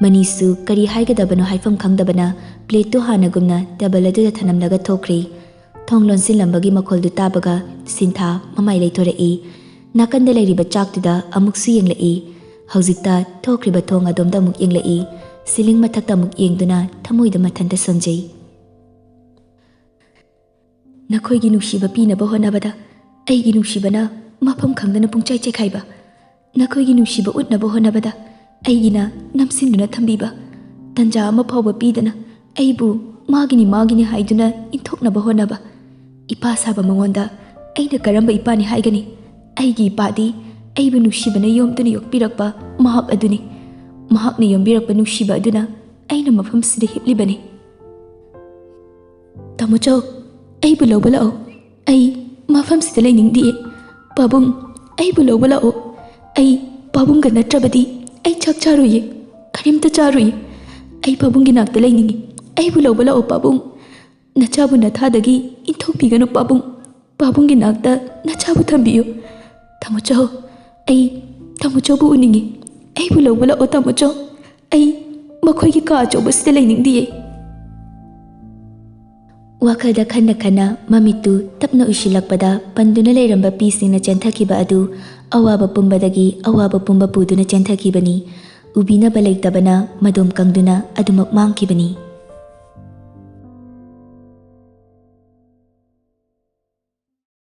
ꯃꯅꯤꯁꯨ ꯀꯔꯤ ꯍꯥꯏꯒꯗꯕꯅꯣ ꯍꯥꯏꯐꯝ ꯈꯪꯗꯕꯅ ꯄ꯭ꯂꯦꯠꯇꯨ ꯍꯥꯟꯅꯒꯨꯝꯅ ꯇꯦꯕꯜ ꯑꯗꯨꯗ ꯊꯅꯝꯂꯒ ꯊꯣꯛꯈ꯭ꯔꯦ꯫ ꯊꯣꯡ ꯂꯣꯟꯁꯤꯜꯂꯝꯕꯒꯤ ꯃꯈꯣꯜꯗꯨ ꯇꯥꯕꯒ ꯁꯤꯟꯊꯥ ꯃꯃꯥꯏ ꯂꯩꯊꯣꯔꯛꯏ꯫ ꯅꯥꯀꯟꯗ ꯂꯩꯔꯤꯕ ꯆꯥꯛꯇꯨꯗ ꯑꯃꯨꯛꯁꯨ ꯌꯦꯡꯂꯛꯏ꯫ ꯍꯧꯖꯤꯛꯇ ꯊꯣꯛꯈ꯭ꯔꯤꯕ ꯊꯣꯡ ꯑꯗꯣꯝꯗ ꯑꯃꯨꯛ ꯌꯦꯡꯂꯛꯏ꯫ ꯁꯤꯂꯤꯡ ꯃꯊꯛꯇ ꯑꯃꯨꯛ ꯌꯦꯡꯗꯨꯅ ꯊꯃꯣꯏꯗ ꯃꯊꯟꯇ ꯁꯣꯟꯖꯩ꯫ "ꯅꯈꯣꯏꯒꯤ ꯅꯨꯡꯁꯤꯕ ꯄꯤꯅꯕ ꯍꯣꯠꯅꯕꯗ ꯑꯩꯒꯤ ꯅꯨꯡꯁꯤꯕꯅ ꯃꯐꯝ ꯈꯪꯗꯅ ꯄꯨꯡꯆꯥꯏ ꯆꯥꯏꯈꯥꯏꯕ꯫ ꯅꯈꯣꯏꯒꯤ ꯅꯨꯡꯁꯤꯕ ꯎꯠꯅꯕ ꯍꯣꯠꯅꯕꯗ ꯑꯩꯒꯤꯅ ꯅꯝꯁꯤꯟꯗꯨꯅ ꯊꯝꯕꯤꯕ꯫ ꯇꯟꯖꯥ ꯑꯃ ꯐꯥꯎꯕ ꯄꯤꯗꯅ ꯑꯩꯕꯨ ꯃꯥꯒꯤꯅꯤ, ꯃꯥꯒꯤꯅꯤ ꯍꯥꯏꯗꯨꯅ ꯏꯟꯊꯣꯛꯅꯕ ꯍꯣꯠꯅꯕ꯫ ꯏꯄꯥ ꯁꯥꯕ ꯃꯉꯣꯟꯗ ꯑꯩꯅ ꯀꯔꯝꯕ ꯏꯄꯥꯅꯤ ꯍꯥꯏꯒꯅꯤ? ꯑꯩꯒꯤ ꯏꯄꯥꯗꯤ ꯑꯩꯕꯨ ꯅꯨꯡꯁꯤꯕꯅ ꯌꯣꯝꯗꯨꯅ ꯌꯣꯛꯄꯤꯔꯛꯄ ꯃꯍꯥꯛ ꯑꯗꯨꯅꯤ꯫ ꯃꯍꯥꯛꯅ ꯌꯣꯝꯕꯤꯔꯛꯄ ꯅꯨꯡꯁꯤꯕ ꯑꯗꯨꯅ ꯑꯩꯅ ꯃꯐꯝꯁꯤꯗ ꯍꯤꯞꯂꯤꯕꯅꯤ꯫ ꯇꯥꯃꯣꯆꯧ, ꯑꯩꯕꯨ ꯂꯧꯕ ꯂꯥꯛꯑꯣ꯫ ꯑꯩ ꯃꯐꯝꯁꯤꯗ ꯂꯩꯅꯤꯡꯗꯤꯌꯦ꯫ ꯄꯥꯕꯨꯡ, ꯑꯩꯕꯨ ꯂꯧꯕ ꯂꯥꯛꯑꯣ꯫ ꯑꯩ ꯄꯥꯕꯨꯡꯒ ꯅꯠꯇ꯭ꯔꯕꯗꯤ ꯑꯩ ꯆꯥꯛ ꯆꯥꯔꯣꯏꯌꯦ, ꯀꯔꯤꯝꯇ ꯆꯥꯔꯣꯏꯌꯦ꯫ ꯑꯩ ꯄꯥꯕꯨꯡꯒꯤ ꯅꯥꯛꯇ ꯂꯩꯅꯤꯡꯉꯤ꯫ ꯑꯩꯕꯨ ꯂꯧꯕ ꯂꯥꯛꯑꯣ ꯄꯥꯕꯨꯡ꯫ ꯅꯆꯥꯕꯨ ꯅꯊꯥꯗꯒꯤ ꯏꯟꯊꯣꯛꯄꯤꯒꯅꯨ ꯄꯥꯕꯨꯡ꯫ ꯄꯥꯕꯨꯡꯒꯤ ꯅꯥꯛꯇ ꯅꯆꯥꯕꯨ ꯊꯝꯕꯤꯌꯨ꯫ ꯇꯥꯃꯣꯆꯧ, ꯑꯩ ꯇꯥꯃꯣꯆꯧꯕꯨ ꯎꯅꯤꯡꯉꯤ꯫ ꯑꯩꯕꯨ ꯂꯧꯕ ꯂꯥꯛꯑꯣ ꯇꯥꯃꯣꯆꯧ꯫ ꯑꯩ ꯃꯈꯣꯏꯒꯤ ꯀꯥ ꯑꯆꯧꯕꯁꯤꯗ ꯂꯩꯅꯤꯡꯗꯤꯌꯦ꯫" ꯋꯥꯈꯜꯗ ꯈꯟꯅ ꯈꯟꯅ ꯃꯃꯤꯠꯇꯨ ꯇꯞꯅ ꯎꯏꯁꯤꯜꯂꯛꯄꯗ ꯄꯟꯗꯨꯅ ꯂꯩꯔꯝꯕ ꯄꯤꯁꯤꯡꯅ ꯆꯦꯟꯊꯈꯤꯕ ꯑꯗꯨ ꯑꯋꯥꯕ ꯄꯨꯝꯕꯗꯒꯤ ꯑꯋꯥꯕ ꯄꯨꯝꯕ ꯄꯨꯗꯨꯅ ꯆꯦꯟꯊꯈꯤꯕꯅꯤ꯫ ꯎꯕꯤꯅꯕ ꯂꯩꯇꯕꯅ ꯃꯗꯣꯝ ꯀꯪꯗꯨꯅ ꯑꯗꯨꯃꯛ ꯃꯥꯡꯈꯤꯕꯅꯤ꯫